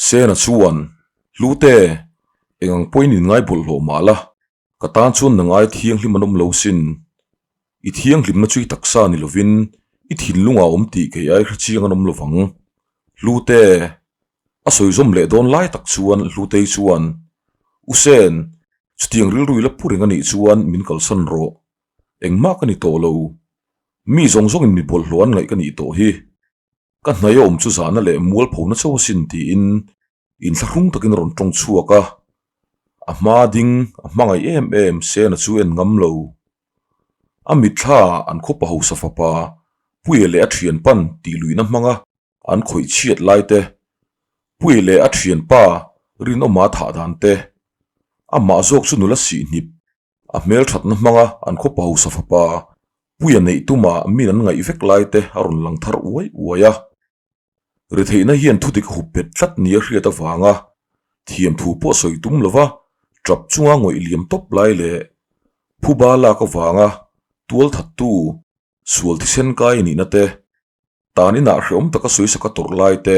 Sena chuan, Hlute, eng ang pawhin in ngai bawlhhlawh mah la, ka tan chuan na ngai thianghlim an awm lo sin. I thianghlimna chu i taksa ni lovin i thinlungah awm tih kei ai hre chiang an awm lovang. Hlute, a sawi zawm leh dawn lai tak chuan Hlutei chuan, U Sen, chutiang rilru i la pu reng a nih chuan min kalsan rawh. Engmah ka ni tawh lo. Mi zawng zawngin mi bawlhhlawh an ngaih ka nih tawh hi. Ka hnaih a awm chu zahna leh mualphona chauh asin tiin inthlahrung takin a rawn tawng chhuak a. A hma ding a hmangaih em em Sena chu en ngam lo. A mitthla ah an khawpa hausa fapa Puia leh a thianpan tih luihna hmanga an khawih chhiat lai te, Puia leh a thianpa Rinawma thah dan te, amah zawk chu nula sihhnip A hmelthatna hmanga an khawpa hausa fapa Puia neih tuma min an ngaih vek lai te a rawn lang thar uai uai a. Retheihna hian thudik a hup bet tlat nia hriat avanga thiamthu pawh sawi tum lova tap chunga ngawih liam tawp lai leh phuba lak avanga tualthattu sual thisen kai nihna te, tan inah hreawm taka sawisaka tawrh lai te,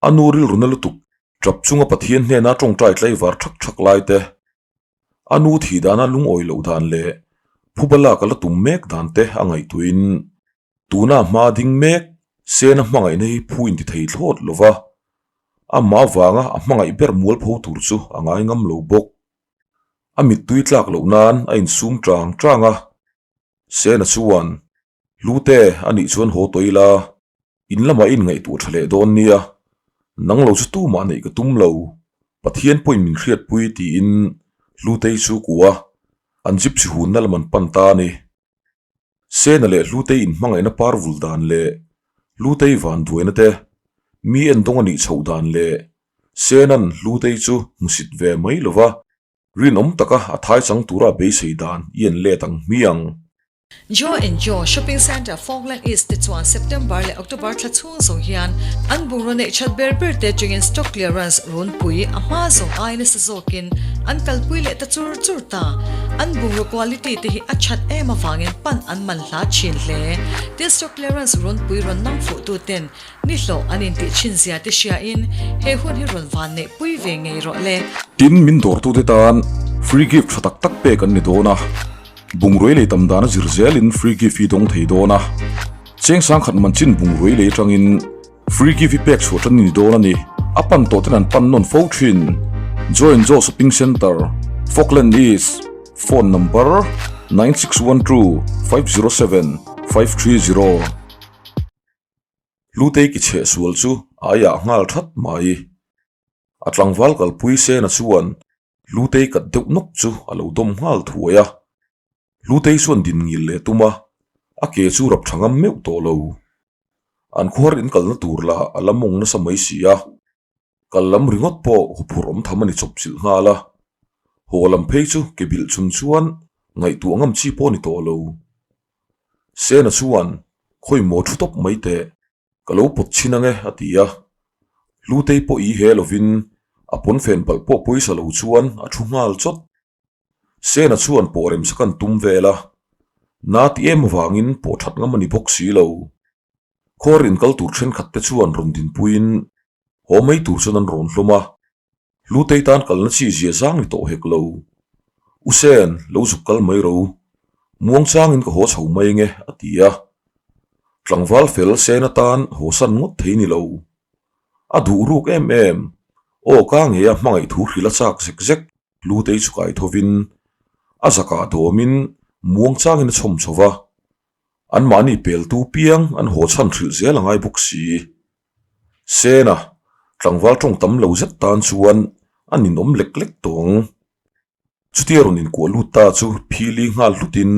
a nu rilruna lutuk tap chunga Pathian hnena tawngtai tlaivar thak thak lai te, A nu thih dana lungawi loh dan leh phuba lak a la tum mek dan te a ngaihtuahin tuna hma ding mek Sena hmangaihna hi phu inti thei thlawt lo va, amah avanga a hmangaih ber mualpho tur chu a ngai ngam lo bawk. A mittui tlak loh nan a insum tang tang a, Sena chuan, Hlute, a nih chuan haw tawh ila, In lamah i inngaihtuah tha leh dawn nia, nang lo chu tumah neih ka tum lo, Pathian pawhin min hriatpui tiin Hlutei chu kua an gypsy hunna lam an pan ta a ni. Sena leh Hlutei inhmangaihna par vul dan leh Hlutei vanduaina te, mi endawng a nih chhoh dan leh Sena'n Hlutei chu hmusit ve mai lova rinawm taka a thai chang tura a beisei dan i en let ang hmiang. Joe and Joe Shopping Centre Falkland East te chuan September leh October thla chhung zawng hian an bungraw neih that ber ber te atangin stock clearance runpui a hma zawng ai nasa zawkin an kalpui leh ta chur chur ta. An bungraw quality te hi a that em avangin pan an man hla thin hle. Tin stock clearance runpui rawn nang fuh tu ten ni hlawh an intih thin zia te hriain he hun hi rawn van neih pui ve ngei rawh le. Tin min dawrtute tan free gift tha tak tak pek an ni dawn a. Bungrui lei tam dana zir zelin free gift hi dawng thei dawn a, cheng sangkhat man chin bungrui lei atangin free gift hi pek chhuah tan a ni dawn a ni. A pan tawh ten an pan nawn fo thin. Join Joe Shopping Centre, Falkland East, Phone number, 9612 507 530. Hlutei ki chheh sual chu a aiah nghal that mai. A tlangval kalpui Sena chuan Hlutei kat deuh nawk chu a lo dawm nghal thuai a. Hlutei chuan din ngil leh tum a, a ke chu rap tha ngam meuh tawh lo. An khuar in kalna tur lah a la mawng nasa mai si a, kal lam ringawt pawh huphurh awm tham a ni chawp chilh nghal a. Haw lam phei chu ke bilh chung chuan ngaihtuah ngam chi pawh a ni tawh lo. Sena chuan khawi maw thu tawp mai teh. Ka lo pawt chhin ange a ti a, Hlutei pawh i he lovin a pawnfen palh pawh pawisa lo chuan a thu nghal chawt. Sena chuan pawh remsak an tum vel a, na ti em avangin pawh that ngam a ni bawk si lo. Khuar inkal tur thenkhat te chuan rawn dinpuiin haw mai tur chuan an rawn hlawm a, Hlutei tan kalna chi zia zang ni tawh hek lo. U Sen, lo zuk kal mai ro. Muangchangin ka haw chho mai nge, a ti a. Tlangval fel Sen atan haw san ngawt thei ni lo. A duh ruk em em. Aw ka nge a hmangaih thu hrilh a chak zek zek. Hlutei chu kai thovin a zakah dawmin muangchangin a chhawm chho va. Anmahni peltu piang an haw chhan hrilh zel a ngai bawk si. Sena, tlangval tawng tam lo zet tan chuan a ninawm lek lek tawng. Chutia rawn inkuah lut ta chu phili nghal hlutin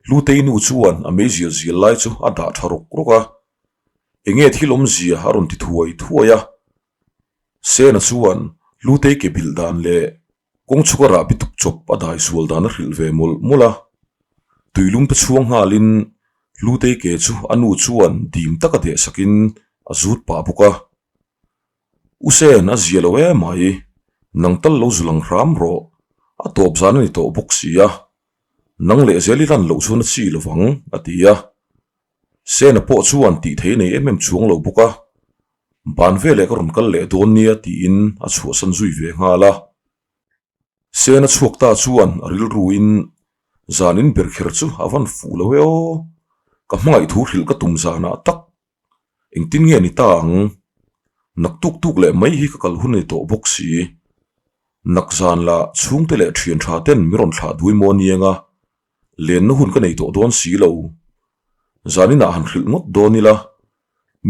Hlutei nu chuan a meizial zial lai chu a dah tha rawk rawk a, enge thil awmzia a rawn ti thuai thuai a. Sena chuan Hlutei ke bilh dan leh kawng chhuka rahbi tuk chawp a dai sual dan a hrilh ve mawlh mawlh a. Tuilum te chhuang nghalin Hlutei ke chu a nu chuan dim taka dehsakin a zut pah bawk a. U Sen a zia lo em mai, nang tal lo zu lang hram rawh, a tawp zan a ni tawh bawk si a, nang leh zel i lan loh chuan a chi lovang, a ti a. Sena pawh chuan tih thei nei em em chuang lo bawk a. Ban veleh ka rawn kal leh dawn nia tiin a chhuahsan zui ve nghal a. Sena chhuak ta chuan a rilruin zanin ber kher chu a van fuh lo e aw, ka hmangaih thu hrilh ka tum zanah tak engtin nge ni ta ang? Nak tuk tuk leh mai hi ka kal hun a ni tawh bawk si. Nak zan lah chhungte leh thian tha ten min rawn thlah dui maw aniang a, lenna hun ka nei tawh dawn si lo. Zaninah han hrilh ngawt dawn ila,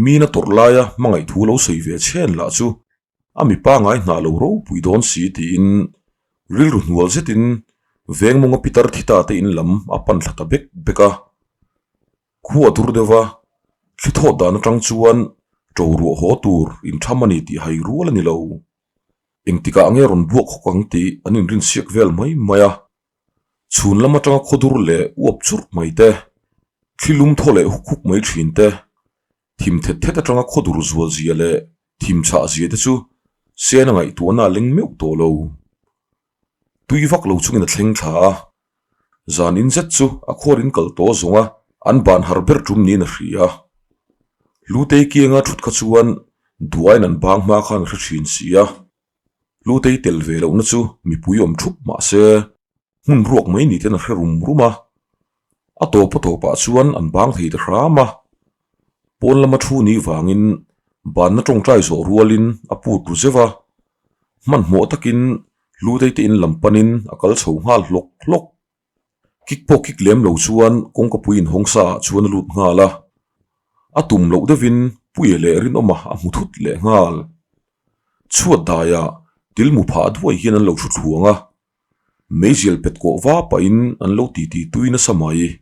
mina tawrh laia hmangaih thu lo sawi ve chhen lah chu A mi pangai hnah lo ropui dawn si tiin rilru hnual zetin veng mawnga pitar thi ta te in lam a pan thla ta bek bek a. Khua dur deuh va, thli thawt dan atang chuan ṭo ruah haw tur intham a ni tih hai rual a ni lo. Engtikah nge rawn buak hawk ang tih an inrinsiak vel mai mai a. Chhun lam atanga khawdur leh uap churh mai te, thli lum thaw leh huk huk mai thin te, Thim thet thet atanga khawdur zual zia leh thim chhah zia te chu Sena ngaihtuahna a leng meuh tawh lo. Tui vak lo chungin a thleng thla a, zan in zet chu a khuar in kal tawh zawng a, an ban har ber tum niin a hria. Lutei kianga thut kha chuan duaiin an bang hma khan a hre thin si a, Lutei tel ve lohna chu mipui awm thup mah se hmun ruak mai ni ten a hre rum rum a, a tawp a tawpah chuan an bang thei ta hram a, pawn lama thu ni vangin banna tawngtai zawh rualin a put ru zeuh a, hmanhmawh takin Hlutei te in lam panin a kal chho nghal hlawk hlawk. Kik pawh kik lem lo chuan kawngkapui inhawng sa ah chuan a lut nghal a, a tum loh deuhin Puia leh Rinawma a hmu thut leh nghal. Chhuat daiah tilmu phah duai hian an lo thu thluang a, meizial pet kawh va pahin an lo titi tui nasa mai.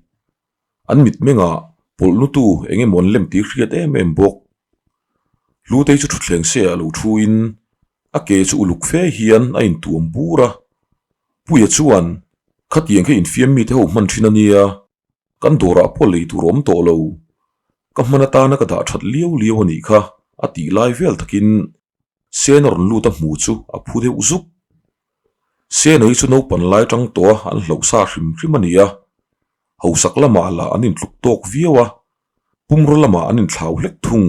An mitmengah pawlh nutu eng emaw an lem tih hriat em em bawk. Hlutei chu thutthleng se ah lo thuin a ke chu uluk fe hian a intuam bur a. Puia chuan, Khatiang kha infiam mite ho hman thin a nia, kan dawrah pawh lei tur a awm tawh lo. Ka hman atana ka dah that liau liau a nih kha a tih lai vel takin Sena rawn lut a hmu chu a phu deuh zuk. Sena hi chu naupan lai tang tawh a an hloh sa hrim hrim a ni a, hausak lamah lah an intluk tawk viau a, pumraw lamah an inthlau hlek thung.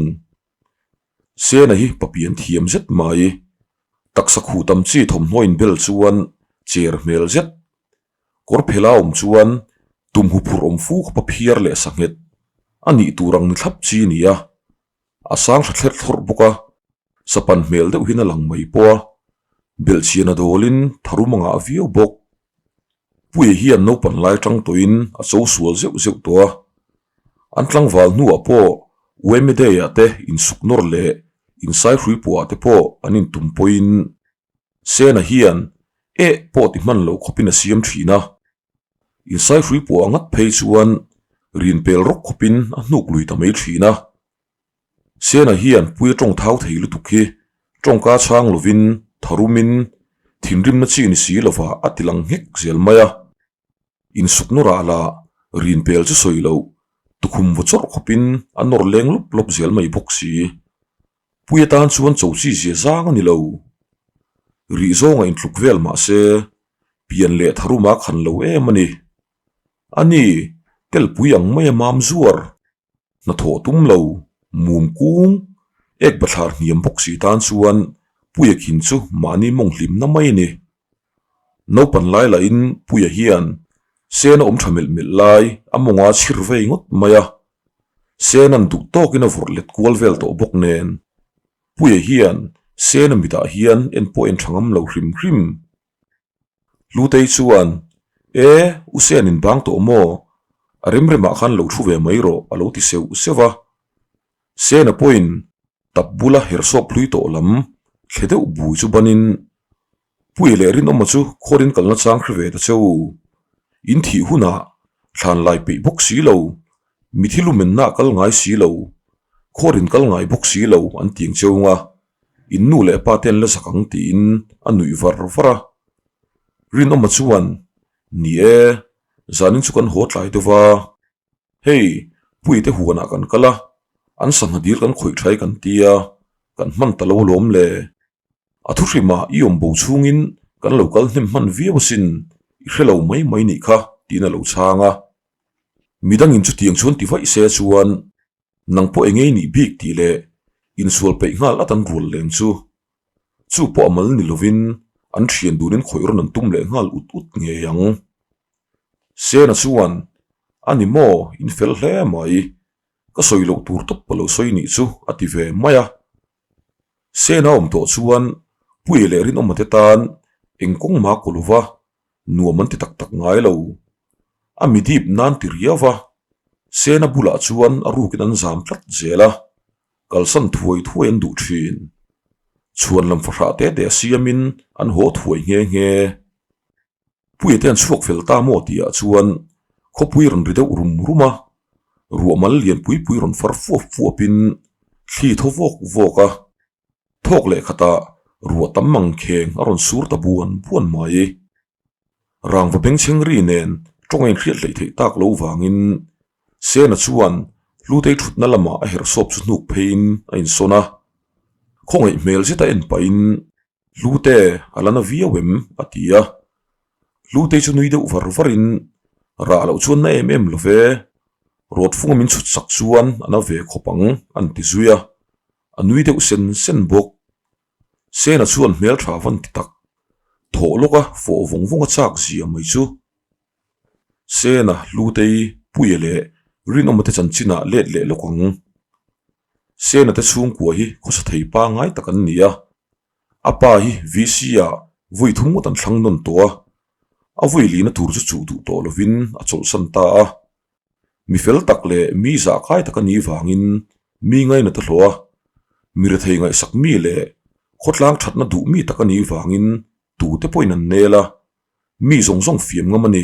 Sena hi papian thiam zet mai, taksa khuh tam chi thawmhnaw inbel chuan cher hmel zet, kawr phela awm chuan tum huphurh awm fu khawpa phiar leh sanghet a nih tur ang ni thlap chi a ni a. A sang hra thler thlawrh bawk a, sapan hmel deuh hian a lang mai pawh a, belhchian a dawlin tharum a ngah viau bawk. Puia hian naupan lai tang tawhin a cho sual zeuh zeuh tawh a, an tlangval hnuah pawh Uemedei-ah te insuk nawr leh insaihrui puahah te pawh an intum pawhin Sena hian eh pawh ti hman loh khawpin a siam thin a. Insaihrui puah ngat phei chuan rin pel rawk khawpin a hnuk lui ta mai thin a. Sena hian Puia tawng thau thei lutuk hi tawngka chhang lovin tharumin thinrimna chi ni si lova a ti lang nghek zel mai a. Insuk nawrah lah rin pel chu sawi loh tukhum vaw chawrh khawpin a nawr leng lawp lawp zel mai bawk si. Puia tan chuan cho chi zia zang a ni lo. Rih zawnga intluk vel mah se, pian leh tharuma khan lo em a ni. A ni, telpui ang maia mam zuar, hnathawh tum lo, mum kung, ek bathlar hniam bawk si tan chuan Puia khin chu mahni mawng hlimna mai a ni. Naupan lai lahin Puia hian sen a awm tha melh melh lai a mawnga chhir vei ngawt mai a. Sena'n duh tawkin a vawrh let kual vel tawh bawk nen, Puia hian Sena mitah hian en pawh en tha ngam lo hrim hrim. Hlutei chuan, E, U Sen in bang tawh maw? A remremah khan lo thu ve mai rawh a lo ti seuh seuh a. Sena pawhin tap bula hersawp hlui tawh lam thle deuh bui chu banin, Puia leh Rinawma chu khuarin kalna chang hre ve ta che u. In thih hunah thlan lai peih bawk si lo, mithi lumenna kal ngai si lo, khuarin kal ngai bawk si lo an tiang cheu nga, in nu leh pa te an la zak ang tiin a nuih var var a. Rinawma chuan, Ni e, zanin chu kan haw tlai deuh va. Hei, Puite huanah kan kal a, an sangha dil kan khawih tha e kan ti a, kan hman ta lo alawm le. A thu hrimah i awm bo chhungin kan lo kal hnem hman viau asin, i hre lo mai mai nih kha, tiin a lo chhang a. Midangin chutiang chuan ti vaih se chuan nang pawh engei nih bik tih leh Insual peih nghal at an rual leng chu. Chu pawh a mal ni lovin an thian dunin khawih rawn an tum leh nghal ut ut ngei ang. Sena chuan, A ni maw, in fel hle mai. Ka sawi loh tur tawp ka lo sawi nih chu, a ti ve mai a. Sena awm tawh chuan Puia leh Rinawma te tan eng kawng mah kaw lova nuam an ti tak tak ngai lo. A mi dip nan ti riau va, Sena bulah chuan a rukin an zam tlat zel a, kalsan thuai thuai an duh thin. Chhuan lam fahrah te te a siamin an haw thuai nghe nghe. Puia te an chhuak fel ta maw tihah chuan khawpui rawn ri deuh rum rum a, ruah mal lian pui pui rawn far fuap fuapin thli thaw vawk vawk a. Thawk leh khatah ruah tam mang kheng a rawn sur ta buan buan mai. Rangva bengchheng ri nen tawng a inhriat hleih theih tak lo vangin Sena chuan Hlutei thutna lamah a herh sawp chu hnuk pheiin a insawn a. Khawngaih hmel zeta en pahin Hlute a la na viau em? a ti a. Hlutei chu nui deuh var varin Rah loh chuan na em em lo ve, Rawtfunga min chhut sak chuan a na ve khawp ang an ti zui a. A nui deuh sen sen bawk. Sena chuan hmel tha van ti tak. Thawh lawka fawh vawng vawng a chak zia mai chu. Sena, Hlutei, Puia leh Rinawma te chanchinah let leh lawk ang. Sena te chhungkua hi khawsa thei pangngai tak an ni a. A pa hi VC ah vawi thum ngawt an thlang nawn tawh a. A vawi lihna tur chu chuh duh tawh lovin a chawlhsan ta a. Mi fel tak leh mi zahkai tak a nih vangin mi ngainat a hlawh a, mi rethei ngaihsak mi leh khawtlang thatna duh mi tak a nih vangin tute pawhin an nel a, mi zawng zawng fiam ngam a ni.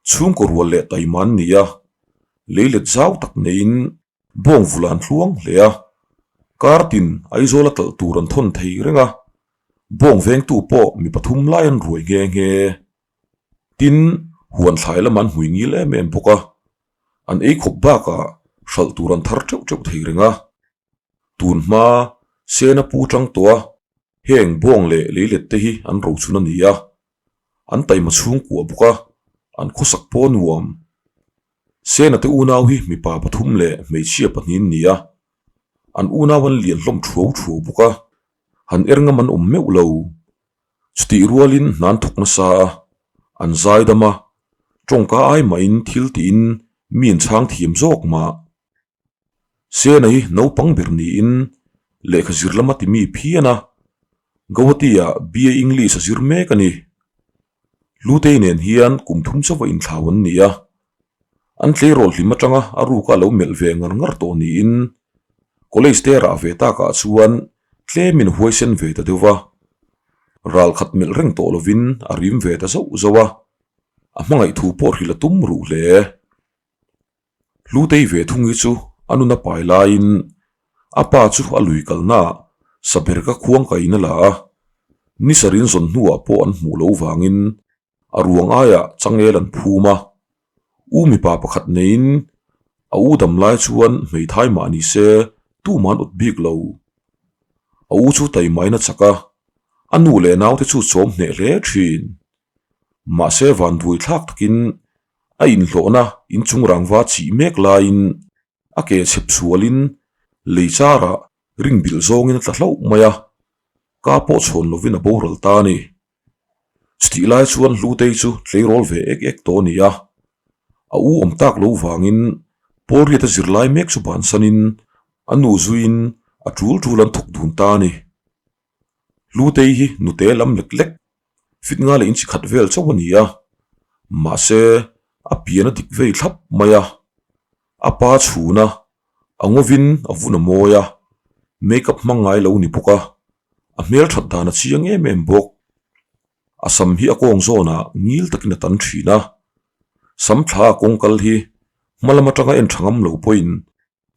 Chhungkaw rual leh taima an ni a, leilet zau tak neiin bawng vula an tluang hle a, kar tin Aizawl a talh tur an thawn thei reng a, bawng vengtu pawh mi pathum lai an ruai nghe nghe. Tin, huan thlai lamah an hmui ngil em em bawk a, an ei khawp bakah hralh tur an thar teuh teuh thei reng a. Tun hma Sena pu tang tawh a, heng bawng leh leilet te hi an rochun a ni a, an taima chhungkua bawk a, an khawsak pawh a nuam. Sena te unau hi mipa pathum leh hmeichhia pahnih an ni a, an unau an lian hlawm thuau thuau bawk a, han er ngam an awm meuh lo. Chutih rualin hna an thawk nasa a, an zai dam a, tawngka ai mahin thil tiin mi an chhang thiam zawk mah. Sena hi naupang ber niin lehkha zir lama ti mi phian a, Guwahati-ah BA English a zir mek a ni. Hlutei nen hian kum thum chauha inthlau an ni a, an tleirawl hlim atanga a ruka lo melh ve ngar ngar tawh niin College te rah ve takah chuan tlemin huaisen ve ta deuh va, ral khat melh reng tawh lovin a rim ve ta zauh zauh a, a hmangaih thu pawh hrilh a tum ruh hle. Hlutei ve thung hi chu a nun a pai laiin a pa chu a lui kalnaah saber ka khuang kaiin a la a, ni sarin zawn hnuah pawh an hmuh loh vangin A ruang aiah changel an phum a, u mipa pakhat neiin a u dam lai chuan hmeithai mah ni se tuman awt bik lo. A u chu taimain a chak a, a nu leh naute chu chawm hneh hle thin. Mahse vanduai thlak takin a inhlawhna inchung rangva chih mek laiin a ke chhep sualin lei charah ring bilh zawngin a tla hlauh mai a, ka pawh chhawn lovin a boral ta a ni. Chutih lai chuan Hlutei chu tleirawl ve ek ek tawh a ni a, a u awm tak lo vangin Pawlriata zirlai mek chu bansanin a nu zuiin a tul tul an thawk dun ta a ni. Hlutei hi nute lam lek lek, fit nga leh inchi khat vel chauh a ni a, mahse a pian a dik vei thlap mai a, a pa chhuna a ngawin a vun a mawi a, make up hmang ngai lo ni bawk a, a hmel that dan a chiang em em bawk. A sam hi a kawng zawnah ngil takin a tan thin a, sam thla a kawng kal hi hma lam atanga en tha ngam lo pawhin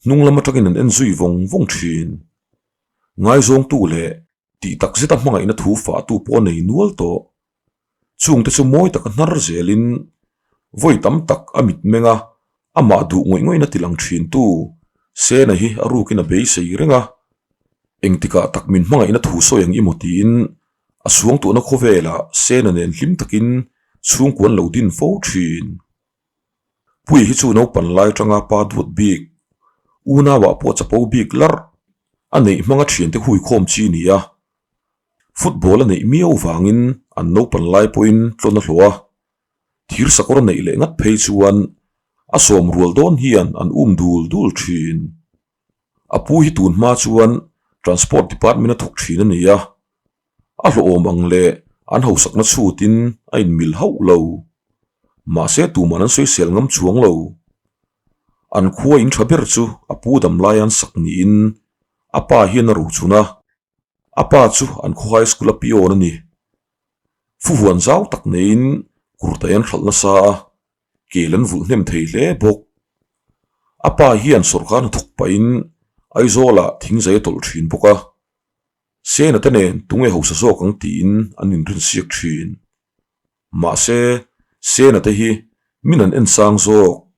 hnung lam atangin an en zui vawng vawng thin. Ngaizawngtu leh tih tak zeta hmangaihna thu fahtu pawh a nei nual tawh. Chungte chu mawi taka hnar zelin vawi tam tak a mitmeng a, amah duh ngawih ngawihna ti lang thintu Sena hi a rukin a beisei reng a. Engtikah tak min hmangaihna thu sawi ang i maw tiin a suangtuahna khawvelah Sena nen hlim takin chhungkuan lo din fo thin. Puia hi chu naupan lai atanga pa duat bik, unauah pawh chapo bik larh. A neih hmanga thiante huikhawm chi ni a, football a neih miau vangin an naupan lai pawhin tlawn a hlawh a, thir sakawr a neih leh ngat phei chuan a sawm rual dawn hian an um dul dul thin. A pu hi tun hma chuan Transport Department a thawk thin a ni a, a hlawhawm ang leh an hausakna chhutin a inmil hauh lo. Mahse tuman an sawisel ngam chuang lo. An khua in tha ber chu a pu dam lai an sak niin a pa hian a rochun a, a pa chu an khaw high school a peon a ni. Fuhuan zau tak neiin kurtai an hralh nasa a, kel an vulh hnem thei hle bawk. A pa hian sawrkar hnathawk pahin Aizawlah thingzai a tawlh thin bawk a, Sena te nen tunge hausa zawk ang tiin an inrinsiak thin. Mahse, Sena te hi min an en sang zawk.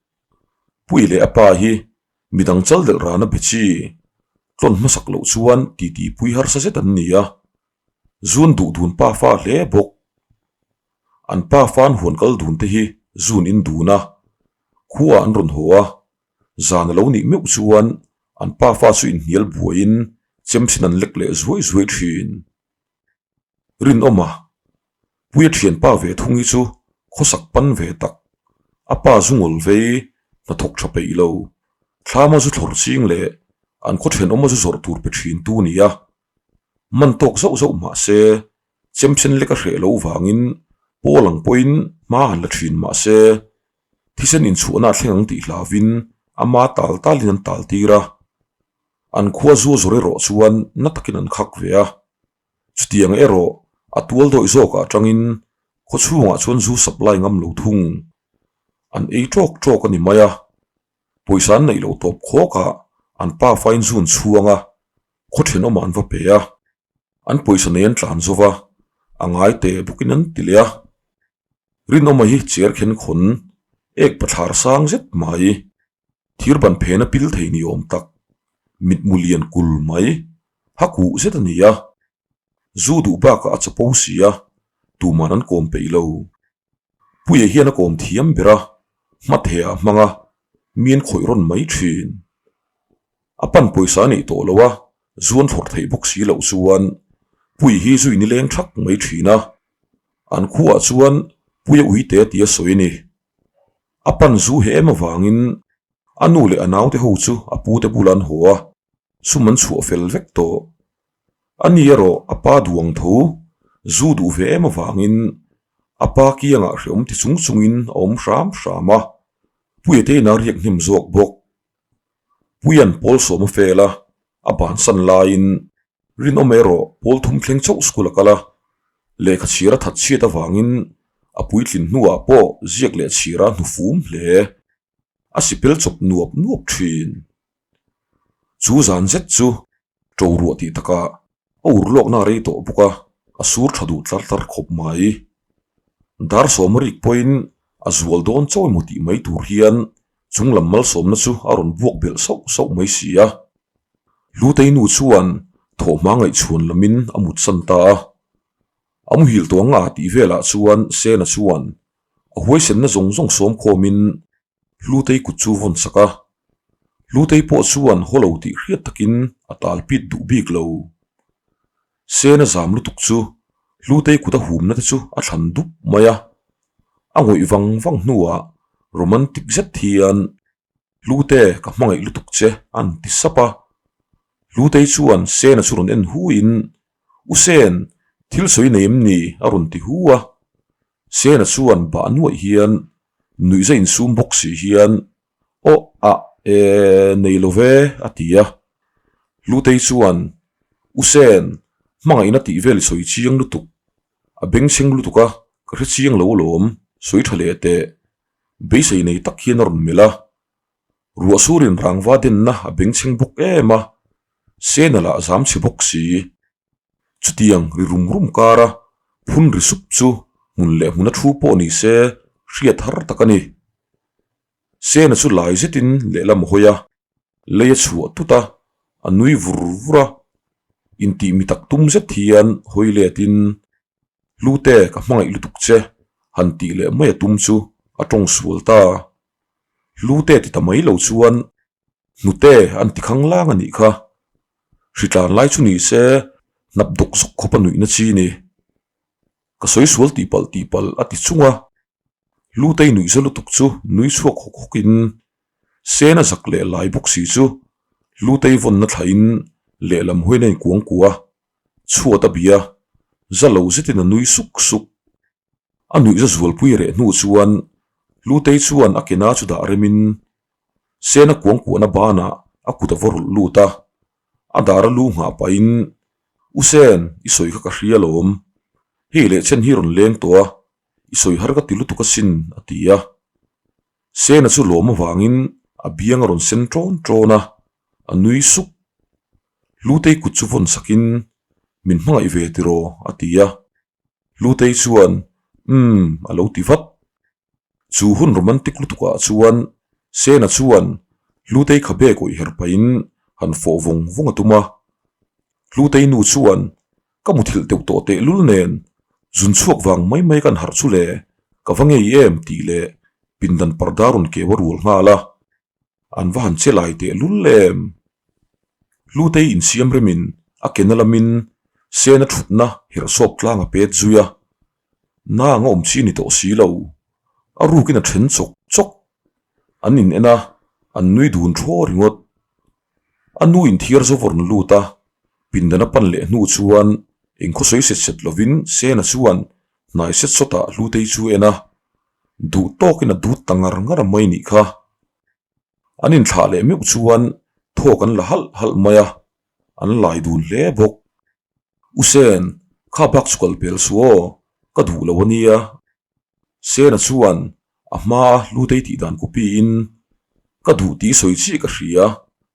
Pui leh a pa hi midang chal delh rana be chi, tlawn hmasak loh chuan titi pui harsa zet an ni a, zun duh dun pafa hle bawk. An pafa an huan kal dun te hi zun in dun a, khua an rawn haw a, Zan a lo nih meuh chuan an pafa chu inhnial buaiin chemsin an lek leh zuai zuai thin. Rinawma, Puia thianpa ve thung hi chu khawsak pan ve tak, a pa zu ngawl vei, hnathawk tha peih lo, thlama zu thlawr ching leh an khaw thenawma zu zawrh tur pe thin tu ni a, man tawk zauh zauh mah se chemsen lek a hreh loh vangin pawl ang pawhin hma han la thin mah se Thisen inchhuahna a thleng ang tih hlauvin ama tal talin an tal tir a, an khua zua zawr erawh chuan na takin an khak ve a. Chutiang erawh a tual dawih zawkah atangin khaw chhungah chuan zu supply ngam lo thung. An ei tawk tawk a ni mai a, pawisa an neih loh tawp khawkah an pa fain zu an chhuang a, khaw thenawmah an va pe a, an pawisa nei an tlan zo va, a ngai teh bawkin an ti leh a. Rinawma hi chair khen khawn ek pathlar sang zet mai, thir ban phena pil thei ni awm tak, mitmu lian kul mai, ha kuh zet a ni a. Zu duh bakah a chapo si a, tuman an kawm peih lo. Puia hian a kawm thiam ber a, hmatheh ah hmang a, mi an khawih rawn mai thin. A pan pawisa a neih tawh lo a, zuan thlawrh theih bawk si loh chuan Puia hi zui nileng thak mai thin a. An khuaah chuan Puia uite tia sawi a ni. A pan zu he em avangin a nu leh a naute ho chu a pute bulah an haw a, sum an chhuah fel vek tawh. A ni erawh a pa duang tho, zu duh ve em avangin a pa kiangah hreawm ti chung chungin a awm hram hram a, Puia te inah riak hnem zawk bawk. Puia'n pawl sawm a fel a, a bansan laiin Rinawm erawh pawl thum thleng chauh school a kal a, lehkha chhir a that chhiat avangin a puitlin hnuah pawh ziak leh chhir a hnufum hle. A sipel chawp nuap nuap thin. Chu zan zet chu ṭo ruah tih takah a ur lawkna a rei tawh bawk a, a sur ṭha duh tlar tlar khawp mai. Dar sawma rik pawhin a zual dawn chauh emaw tih mai tur hian chung lam malsawmna chu a rawn buak belh sauh sauh mai si a. Lutei nu chuan thawhhma ngaihchhuan lamin a mutsan ta a. A muhil tawh anga tih velah chuan Sena chuan a huaisenna zawng zawng sawm khawmin Hlutei kut chu vawn sak a, Hlutei pawh chuan haw lo tih hriat takin a tal pit duh bik lo. Sen a zam lutuk chu Hlutei kut a humna te chu a thlan dup mai a, a ngawih vang vang hnuah romantic zet hian Hlute ka hmangaih lutuk che an ti sap a. Hlutei chuan Sena chu rawn en hu in, U Sen, thil sawi nei em ni? a rawn ti hu a. Sena chuan bah nuaih hian nuihza insum bawk si hian Aw ah e nei lo ve a ti a. Hlutei chuan U Sen, hmangaihna tih vel i sawi chiang lutuk, a bengchheng lutuk a, ka hre chiang lo alawm, sawi tha leh teh. Beisei nei tak hian a rawn melh a. Ruah surin rangva denna a bengchheng bawk em a, Sena lah zam chhe bawk si. Chutiang ri rum rum kara phun ri sup chu hmun leh hmuna thu pawh ni se hriat har tak a ni. Sena chu lai zetin lehlam a hawi a, lei a chhuah tut a, a nui vur vur a. Intih mi tak tum zet hian hawi letin, Hlute ka hmangaih lutuk che han tih leh mai a tum chu a tawng sual ta. Hlute ti ta mai lo chuan Hnute an ti khang lang a nih kha. Hritlan lai chu ni se hnap dawk zawk khawp a nuihna chi ni. Ka sawi sual tih palh tih palh a ti chung a, Lutei nuih za lutuk chu nui chhuak hawk hawk in Sena zak leh lai bawk si chu Lutei vawnna thlah in lehlam hawiin a inkuang kuah a, chhuat a bih a, za lo zetin a nui suk suk. A nuihza zualpui reh hnu chuan Lutei chuan a kena chu dah remin Sena kuangkuahna banah a kut a va rawlh lut a, a dar a lu nghah pahin, U Sen, i sawi kha ka hria alawm. Hei leh chen hi rawn leng tawh a, i sawi har ka ti lutuk asin, a ti a. Sena chu lawm avangin a biang a rawn sen ṭawn ṭawn a, a nui suk. Lutei kut chu vawn sakin, Min hmangaih ve tiraw? a ti a. Lutei chuan, Umm, a lo ti vat. Chu hun romantic lutukah chuan Sena chuan Hlutei khabe kawih her pahin han fawh vawng vawng a tum a. Hlutei nu chuan, Ka muthilh deuh tawh tehlul nen, zun chhuak vang mai mai kan harh chu le, ka va ngei em tih leh pindan parda rawn keu a rual nghal a. An va han che lai tehlul em? Hlutei insiam remin a kena lamin Sena thutna herhsawp tlang a pet zui a. Nang a awm chi ni tawh si lo. A rukin a then chawk chawk. An in en a, an nui dun thaw ringawt. A nu in thiar zo va rawn lut a, pindan a pan leh hnu chuan engkhaw sawi set set lovin Sena chuan hnai set sawtah Hlutei chu a en a, duh tawkin a dut ta ngar ngar mai nih kha. An inthlah leh meuh chuan thawk an la halh halh mai a, an lai dun hle bawk. U Sen, kha bak chu kal pel suh aw, ka duh lo a nia. Sena chuan a hmaa Hlutei tih dan copy-in, Ka duh tih sawi chiah ka hria,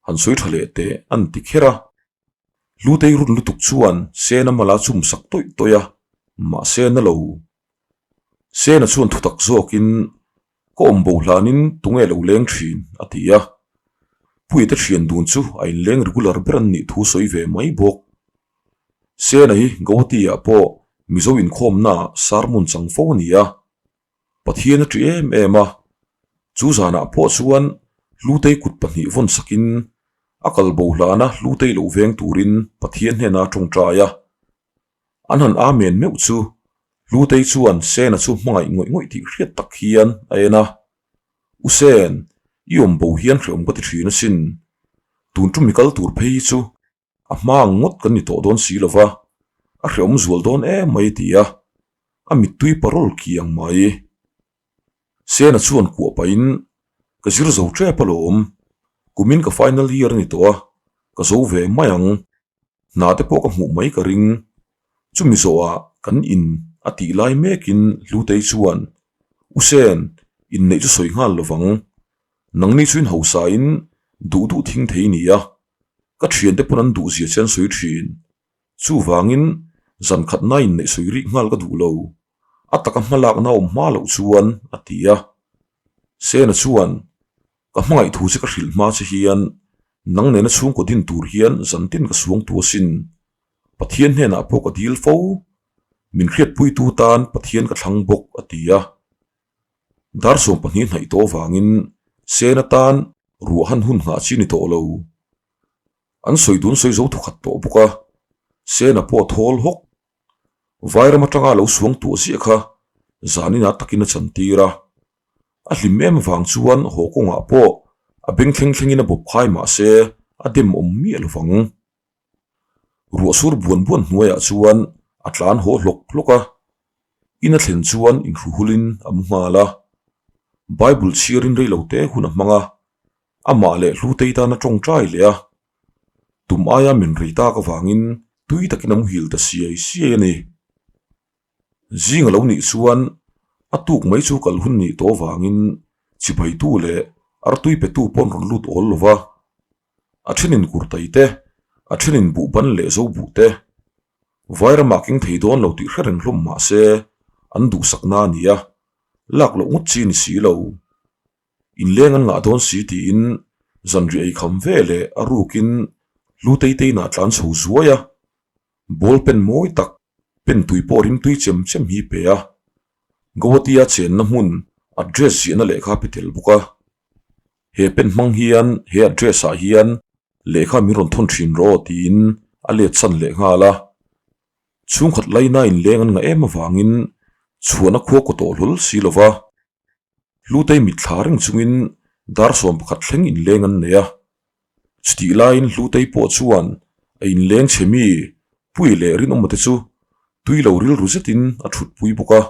han sawi tha leh teh an ti kher a. Hlutei run lutuk chuan Sena mala chum sak tawih tawih a, mahse na lo. Sena chuan thutak zawkin, Ka awm bo hlanin tunge lo leng thin? a ti a. Puite thian dun chu a inleng regular ber an nih thu sawi ve mai bawk. Sena hi Guwahati-ah pawh Mizo inkhawmnaah sermon chang fo a ni a. Pathian a ṭi em em a. Chu zanah pawh chuan Hlutei kut pahnih vawn sakin a kal bo hlana Hlutei lo veng turin Pathian hnena a ṭawngṭai a. An han amen meuh chu Hlutei chuan Sena chu hmangaih ngawih ngawih tih hriat tak hian a en a, U Sen, i awm bo hian hreawm ka ti thin asin. Tun tum i kal tur phei hi chu a hma ang ngawt kan ni tawh dawn si lo va, a hreawm zual dawn em mai a ti a, a mittui parawl kiang mai. Sena chuan kuah pahin, Ka zir zo tep alawm, kumin ka final year a ni tawh a, ka zo ve mai ang. Hna te pawh ka hmuh mai ka ring. Chumi zawhah kan in a tih lai mekin Hlutei chuan, U Sen, inneih chu sawi nghal lo vang. Nangni chu in hausain duh duh thing thei ni a, ka thiante pawn an duh zia che an sawi thin. Chuvangin zan khatna inneih sawi rik nghal ka duh lo. A taka hmalakna awm hma loh chuan a ti a. Sena chuan, Ka hmangaih thu che ka hrilh hma che hian nang nena chhungkaw din tur hian zantin ka suang tu asin. Pathian hnenah pawh ka dil fo. Min hriatpuitu tan Pathian ka thlang bawk, a ti a. Dar 12 hnaih tawh avangin Sena tan ruah han hun nghah chi ni tawh lo. An sawi dun sawi zo thawkhat tawh bawk a, Sena pawh a thawl hawk. Vairam atanga lo suang tuah ziah kha zanin ah takin a chantir a. A hlim em avang chuan haw kawngah pawh a beng thleng thlengin a bawp khai mah se a dem awm miah lo vang. Ruah sur buan buan hnuaiah chuan a tlan haw hlawk hlawk a. In a thlen chuan inhruhulin a mu nghal a. Bible chhiarin reilote hun a hmang a, amah leh Hlutei tan a tawngtai leh a. Tum aia min rei tak avangin tui takin a muhil ta siai siai a ni. Zing a lo nih chuan a tuk mai chu kal hun nih tawh avangin chibaitu leh artui petu pawh an rawn lut awl lo va. A thenin kurtai te, a thenin buhban leh zo buh te. Vairamah keng thei dawn lo tih hre reng hlawm mah se an duhsakna a ni a, lak loh ngawt chi ni si lo. Inleng an ngah dawn si tiin zanriah ei kham ve leh a rukin Hlutei te inah tlan chho zuai a, ball pen mawi tak, pen tui pawh rimtui chem chem hi pe a, Guwahati-a chenna hmun address ziahna lehkha pe tel bawk a. He pen hmang hian he address ah hian. Lehkha min rawn thawn thin rawh tiin a let san leh nghal a. Chhungkhat laina inleng an ngah em avangin chhuahna khua kaw tawh hlawl si lo va. Hlutei mitthla reng chungin dar 11 thleng inleng an nei a. Chutih laiin Hlutei pawh chuan a inleng chhe mi Pui leh Rinawma te chu tui lo rilru zetin a thutpui bawk a.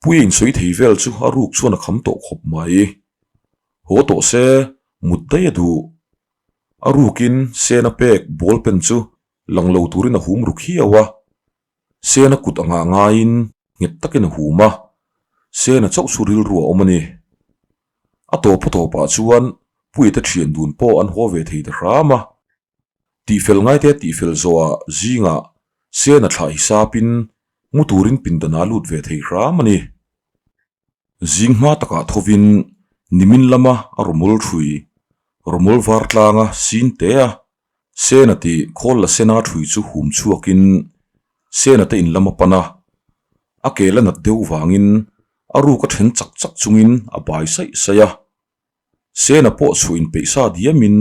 Puia insawi thei vel chu a ruk chuan a kham tawh khawp mai. Haw tawh se mut daih a duh. A rukin Sena pek ball pen chu lang lo turin a hum ru khiau a. Sena kut anga ngaiin nghet takin a hum a, Sena chauh chu rilru a awm a ni. A tawp a tawpah chuan Puiate thian dun pawh an haw ve thei ta hram a. Tihfel ngaite tihfel zawhah zingah Sena thlah hisapin mu turin pindan a lut ve thei hram a ni. Zing hma takah thovin nimin lama a rawmawl ṭhui, rawmawl var tlanga sin te a, Sena tih khawl la sena ṭhui chu hum chhuakin Sena te in lam a pan a, a ke la nat deuh vangin a ruk a ṭhen chak chak chungin a bai saih saih a. Sena pawh chhuah inpeih sa diamin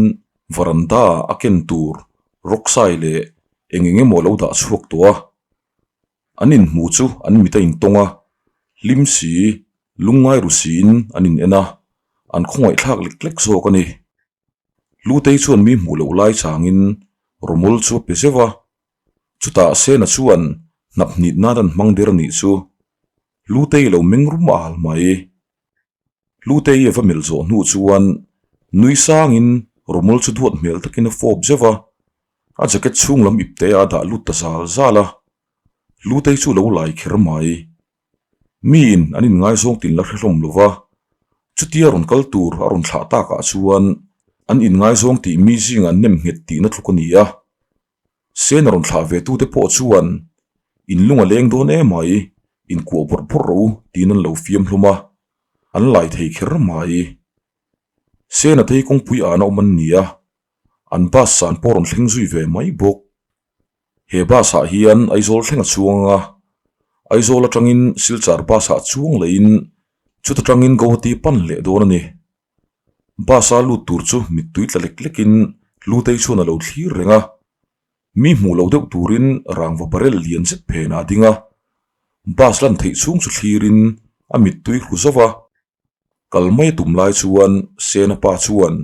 varanda a ken tur rawksai leh eng eng emaw a lo dah chhuak tawh a. An inhmu chu an mit a intawng a, hlim si, lungngai ru siin an in en a, an khawngaihthlak lek lek zawk a ni. Hlutei chuan mi hmuh loh lai changin rawmawl chu a pe zeuh a, chutah Sena chuan hnap hnit nan an hmang der a nih chu. Hlutei lo meng rum al mai. Hlutei a va melh zawh hnu chuan nui sangin rawmawl chu duat hmel takin a fawp zeuh a, a jacket chhung lam ipte a dah lut ta zal zal a, Hlutei chu lo lai kher mai. Miin an inngaizawng tin la hre hlawm lo va, chutia rawn kal tur a rawn thlah takah chuan an inngaizawng tih mi zingah nem nghet tihna tluk a ni a. Sen a rawn thlah ve tute pawh chuan in lung a leng dawn emai, inkuah bawrh bawrh rawh u tiin an lo fiam hlawm a, an lai thei kher mai. Sen a tei kawngpui ahna awm an ni a, an bus san pawh rawn thleng zui ve mai bawk. He bus ah hian Aizawl thleng a chuang a, Aizawl atangin Silchar bus ah chuang leiin chuta tangin Guwahati pan leh dawn a ni. Bus a lut tur chu mittui tla lek lekin Hlutei chuan a lo thlir reng a, mi hmuh loh deuh turin rangva barrel lian zet phenah a ding a, bus lan theih chhung chu thlirin a mittui hru zauh a. Kal mai a tum lai chuan Sena pa chuan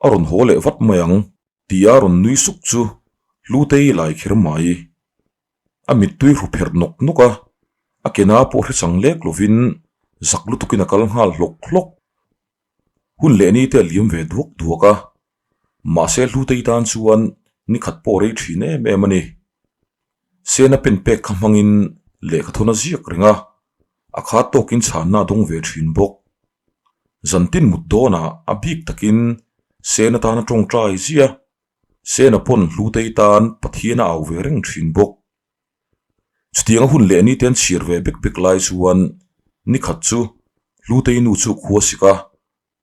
a rawn haw leh vat mai ang tih a rawn nui suk chu Hlutei lai kher mai. A mittui hru pherh nawk nawk a, a ke na pawh hre chang lek lovin zak lutukin a kal nghal hlawk hlawk. Hun leh ni te a liam ve duak duak a, mahse Hlutei tan chuan ni khat pawh rei thin em em a ni. Sena pen pek kha hmangin lehkha thawn a ziak reng a, a khat tawkin chhanna a dawng ve thin bawk. Zantin mut dawnah a bik takin Sena tan a tawngtai ziah a, Sena pawn Hlutei tan Pathian a au ve reng thin bawk. Chutiang a hun leh ni te an chhiar ve bek bek lai chuan ni khat chu Hlutei nu chu khua sik a,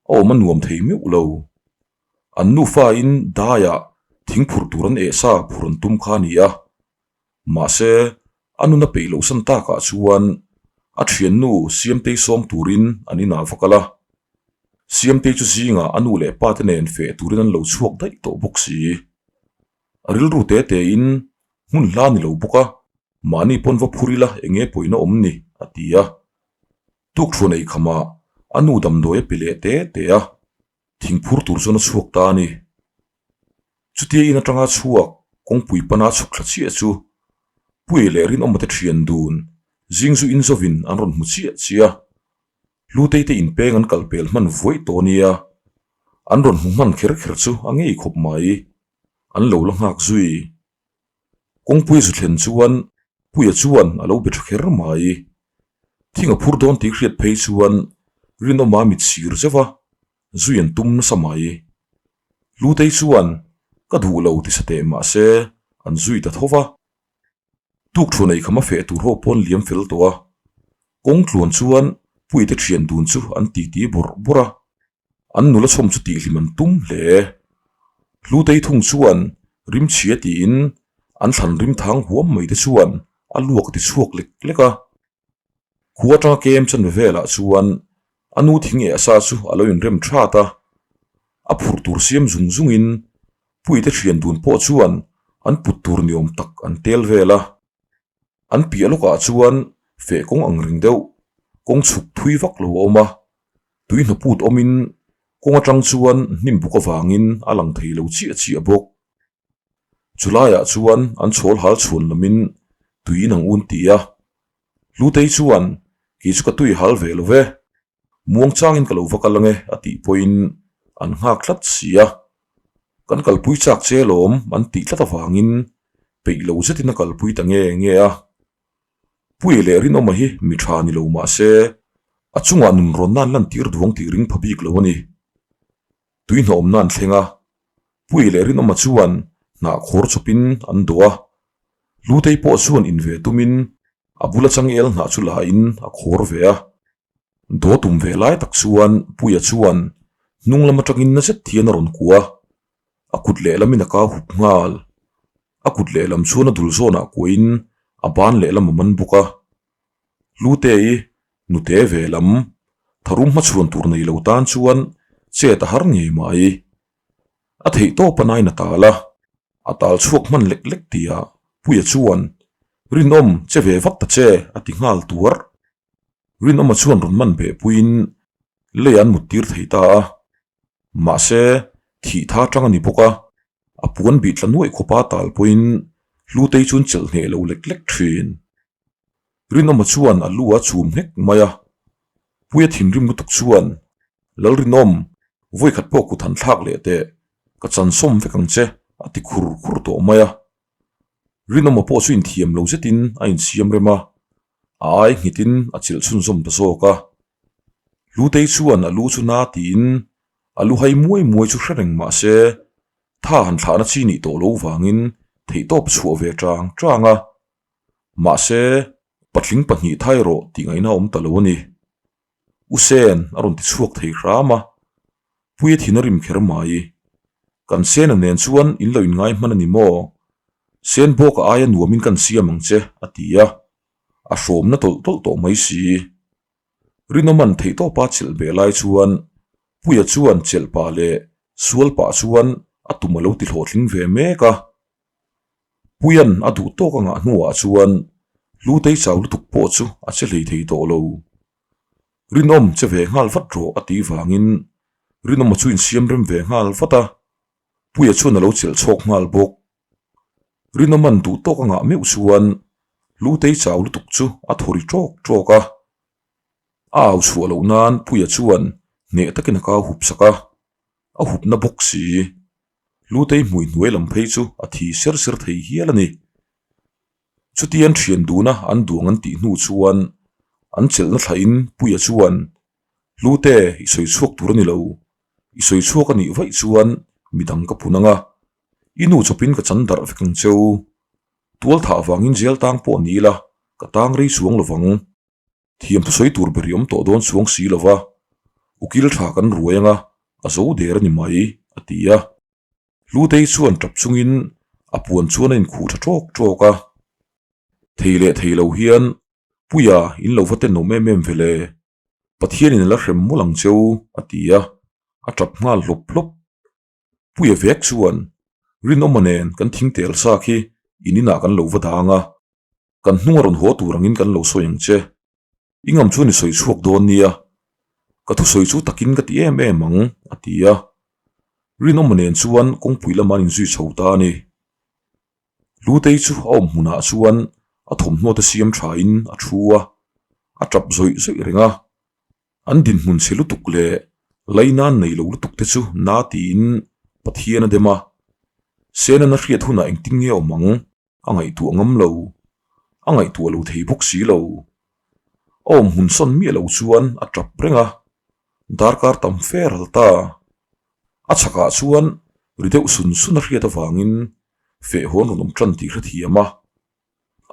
a awm a nuam thei meuh lo. An nufain daiah thing phurh tur an eh sa phurh an tum kha a ni a. Mahse, a nun a peih loh san takah chuan a thiannu Siamtei sawm turin an inah va kal a. Siamtei chu zingah a nu leh pa te nen feh turin an lo chhuak daih tawh bawk si. A rilru te tein hmun hla ni lo bawk a, mahni pawn va phur ila eng nge pawhin a awm ni, a ti a. Tukṭhuan ei khamah a nu damdawi a pe leh te te a, thingphur tur chuan a chhuak ta a ni. Chutia in atanga chhuak kawngpui pana chhuk thla chiah chu Puia leh Rinawma te thian dun zing zu in zawin an rawn hmu chiah chiah a, Hlutei te inpeng an kal pel hman vuaih tawh nia, an rawn hmu hman kher kher chu a ngei khawp mai, an lo la nghak zui. Kawngpui zu thlen chuan Puia chuan a lo be tha kher mai. Thing a phur dawn tih hriat phei chuan Rinawma mit sir zeuh a, zui an tum nasa mai. Hlutei chuan ka duh lo ti sa teh mahse an zui ta tho va. Tukṭhuan ei kham a feh tur ho pawn liam fel tawh a, kawng tluan chuan Puite ṭhian dun chu an titi bawrh bawrh a. An nula chhawm chu tihhlim an tum hle. Hlutei thung chuan rimchhia tiin an thlan rim thang huam mai te chuan a luak ti chhuak lek lek a. Khua atanga kem chanve velah chuan a nu thing eh sa chu a lo inrem that a, a phurh tur siam zung zungin. Puite thian dun pawh chuan an put tur ni awm tak an tel vel a. An piah lawkah chuan feh kawng ang reng deuh, kawng chhuk thui vak lo a awm a. Tui hnaput awmin kawng atang chuan hnim buk avangin a lang thei lo chiah chiah bawk. Chulaiah chuan an chhawl hal chhuan lamin tuiin ang un ti a. Hlutei chuan, Kei chu ka tui hal ve lo ve. Muang changin ka lo va kal ange a tih pawhin an nghak tlat si a. Kan kalpui chak che lawm an tih tlat avangin peih lo zetin a kalpui ta nge nge a. Puia leh Rinawma hi mi tha ni lo mah se a chungah nunrawnna an lantir duang tih ring pha bik lo a ni. Tui hnawmna an thleng a, Puia leh Rinawma chuan hnah khawr chawpin an dawh a. Lutei pawh chuan in ve tumin a bula changel hnah chu la in a khawr ve a. Daw tum ve lai tak chuan Puia chuan hnung lam atangin na zet hian a rawn kuah a, a kut lehlamin a kau hup nghal. A kut lehlam chuan a dul zawnah kuahin a ban lehlam a man bawk a. Lutei nute ve lam tharum hmachhuan tur nei lo tan chuan chet a har ngei mai. A theih tawp a nain a tal a, a tal chhuak hman lek lek tihah Puia chuan, Rinawm, che ve vat ta che, a ti nghal tuar. Rinawma chuan rawn man beh puiin lei an mut tir thei ta a, mahse thih tha tang a ni bawk a, a puan bih tla nuaih khawpa tal pawhin Hlutei chuan chelh hneh lo lek lek thin. Rinawma chuan a lu a chum nghek mai a, Puia thinrim lutuk chuan, Lalrinawm, vawikhat pawh kut han thlak leh teh, ka chansawm vek ang che, a ti khur khur tawh mai a. Rinawma pawh chu inthiam lo zetin a insiam rem a, a ai nghetin a chilh chhunzawm ta zawk a. Hlutei chuan a lu chu na tiin a lu hai muai muai chu hre reng mah se tha han thlahna chi nih tawh lo vangin theihtawp chhuah ve chang chang a. Mahse, patling pahnih thai rawh tih ngaihna awm ta lo a ni. U Sen a rawn ti chhuak thei hram a, Puia thin a rim kher mai. Kan Sena nen chuan in lo inngai hman a ni maw? Sen bawka aia nuamin kan siam ang che, a ti a, a hrawmna tawlh tawlh tawh mai si. Rinawman theihtawpa chelh beh lai chuan Puia chuan chelh pah leh sual pah chuan a tum a lo ti hlawhtling ve mek a. Puia'n a duh tawk a ngah hnuah chuan Hlutei chau lutuk pawh chu a che hlei thei tawh lo. Rinawm che ve nghal vat rawh a tih vangin Rinawma chu insiam rem ve nghal vat a, Puia chuan a lo chelh chhawk nghal bawk. Rinawma'n duh tawk a ngah meuh chuan Hlutei chau lutuk chu a thaw ri ṭawk ṭawk a. A au chhuah loh nan Puia chuan hneh takin a kau hup sak a, a hupna bawk si. Hlutei hmui hnuai lam phei chu a thi ser ser thei hial a ni. Chutian thian duna an duang an tih hnu chuan an chelhna thlahin Puia chuan, Hlute, i sawi chhuak tur a ni lo. I sawi chhuak a nih vaih chuan midang ka pun ang a, i nu chawpin ka chan darh vek ang cheu. Tual thah avangin jail tang pawh ni ila ka tang rei chuang lovang. Thiam thusawi tur ber i awm tawh dawn chuang si lova, ukil tha kan ruai anga a zo der a ni mai, a ti a. Hlutei chuan tap chungin a puan chuan a inkhuh tha tawk tawk a. Thei leh thei lo hian, Puia, in lo va tenawm em em ve le, Pathianin a la hrem mawlh ang cheu, a ti a, a tap nghal hlawp hlawp. Puia vek chuan, Rinawma nen kan thing tel sa khi in inah kan lo va dang a, kan hnung a rawn haw tur angin kan lo sawi ang che. I ngam chuan i sawi chhuak dawn nia, ka thusawi chu takin ka ti em em ang, a ti a. Rinawma nen chuan kawngpui lama an inzui chho ta a ni. Lutei chu a awm hmunah chuan a thawmhnaw te siam thain a thu a, a tap zawih zawih reng a. An dinhmun chhe lutuk leh laina nei lo lutuk te chu na tiin Pathian a dem a, Senan a hriat hunah engtin nge awm ang a ngaihtuah ngam lo, a ngaihtuah lo thei bawk si lo. A awm hmun sawn miah lo chuan a tap reng a, darkar tam fe ral ta. A chhakah chuan ri deuh sun sun a hriat avangin feh hawn rawn awm tan tih hrethiam a,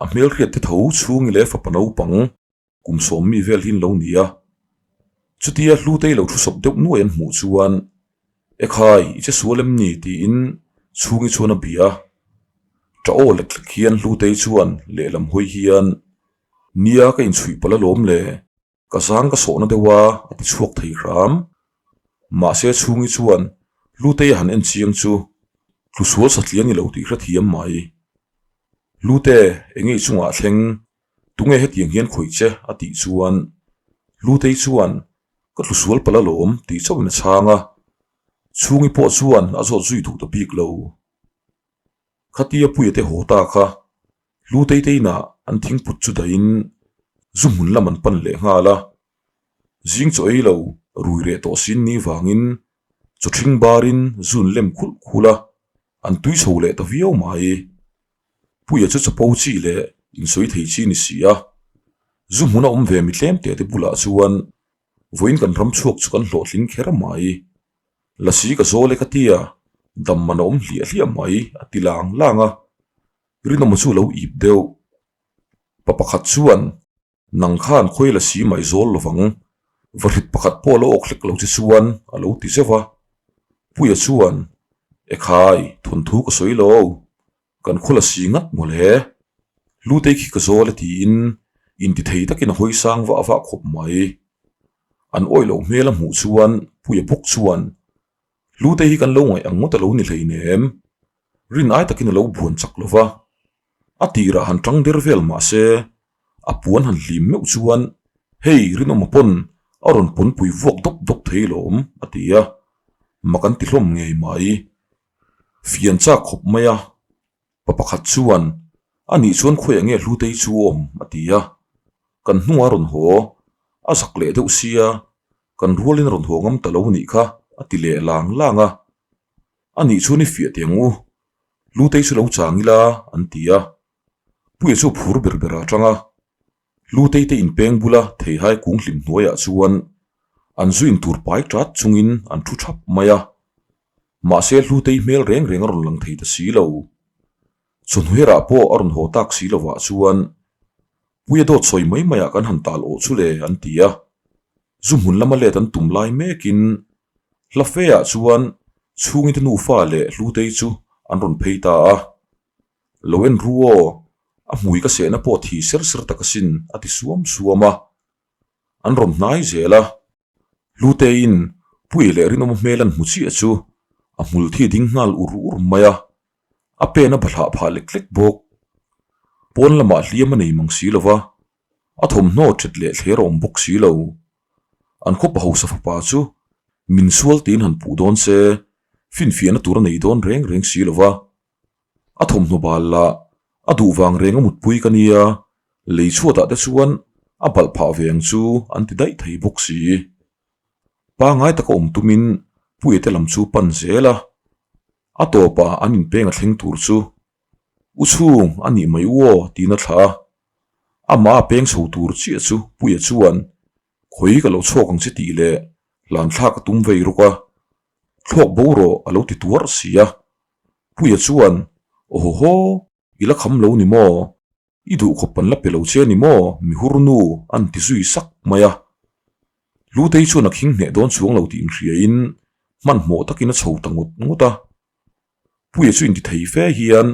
a hmelhriat te tho chhungi leh fapa naupang Kum sawmmi vel hi an lo ni a, chutia Hlutei lo thu sawp deuh nuai an hmuh chuan, Ekhai, i che sual em ni? tiin chhungi chuan a bia a. Ṭa aw lek lek hian Hlutei chuan lehlam hawi hian, Nia ka inchhuih palh alawm le, ka zang ka sawhna deuh a, a ti chhuak thei hram. Mahse chhungi chuan Hlutei a han en chiang chu. Tlusual satliah ni lo tih hrethiam mai. Lute, enge i chungah thleng? Tunge hetiang hian khawih che? a tih chuan Lutei chuan, Ka tlusual palh alawm tih chauhin a chhang a. Chhungi pawh chuan a zawt zui duh ta bik lo. Khatia Puia te haw ta kha Lutei te inah an thingput chu dahin zu hmun lam an pan leh nghal a. Zing chaw ei lo rui reh tawh sin ni vangin chaw ṭhing barin zun lem khulh khulh a, an tui chho leh ta viau mai. Puia chu chapo chi leh insawi thei chi ni si a, zu hmun a awm ve mi tlem teh te bulah chuan vawiin kan ram chhuak chu kan hlawhtling kher mai. Lasi ka zawl e ka tia, dam man a awm hliah hliah mai a ti lang lang a, Rinawma chu a lo ip deuh. Pa pakhat chuan Nang khan khawi la si mai zawl lovang, vahrit pakhat pawh a lo awk hlek lo che chuan a lo ti zeuh a. Puia chuan, Ekhai, thawnthu ka sawi lo, kan khaw la si ngat maw le? Lutei khi ka zawl e tiin intithei takin a hawi sang vah vah khawp mai. An awih loh hmel a hmuh chuan Puia bawk chuan, Lutei hi kan lo ngaih ang ngawt a lo ni hleinem, rin ai takin a lo buan chak lo va. A tirah han tang der vel mah se, a puan han hlim meuh chuan, Hei, Rinawma pawn a rawn pawnpui vuak dawp dawp thei lawm, a ti a. Mak an ti hlawm ngei mai. Fian chak khawp mai a. Pa pakhat chuan, A nih chuan khawiah nge Hlutei chu awm? a ti a. Kan hnungah a rawn haw. A zak leh deuh sia, kan rualin a rawn haw ngam ta lo nih kha, a ti leh lang lang a. A nih chuan i fiah teh ang u, Lutei chu lo chang ila an ti a. Puia chu phur ber ber a tang a. Lutei te inpeng bula theihai kung hlim hnuaiah chuan an zu intur pai tat chungin an thu thap mai a. Mahse Hlutei hmel reng reng a rawn lang thei ta si lo. Chawhnuherah pawh a rawn haw tak si lovah chuan Puia dawt sawi mai maiah kan han tal awh chu le an ti a. Zu hmun lama let an tum lai mekin hla feah chuan chhungite nufa leh Hlutei chu an rawn phei ta a. Lo en ru aw, a hmui ka sehna pawh thi ser ser tak asin a ti suam suam a. An rawn hnai zel a. Hluteiin Puii leh Rinawma hmel an hmu chiah chu a hmul thi ding nghal ur ur mai a. A pen a bahlah phah lek lek bawk. Pawn lamah hliam a nei mang si lo va, a thawmhnaw ṭhet leh thler a awm bawk si lo. An khawpa hausa fapa chu min sual tiin han puh dawn se, finfiahna tur a nei dawn reng reng si lo va. A thawmhnaw bal lah a duh vang reng a mutpui ka nia, lei chhuatah te chuan a balh phah ve ang chu an ti daih thei bawk si. Pangngai taka awm tumin Puia te lam chu pan zel a, a tawpah an inpeng a thleng tur chu U chhung a nih mai u aw tiin a thlah a, amah a peng chho tur chiah chu Puia chuan khawi ka lo chhuak ang che tih leh hlan thlak a tum vei ruk a, thlawk bo rawh a lo ti tuar si a, Puia chuan aw haw haw i la kham lo ni maw? I duh khawp an la pe lo che ni maw? Mi hur nu an ti zui sak mai a. Lutei chuan a khing hneh dawn chuang lo tih inhriain hmanhmawh takin a chho ta ngut ngut a. Puia chu inti thei fe hian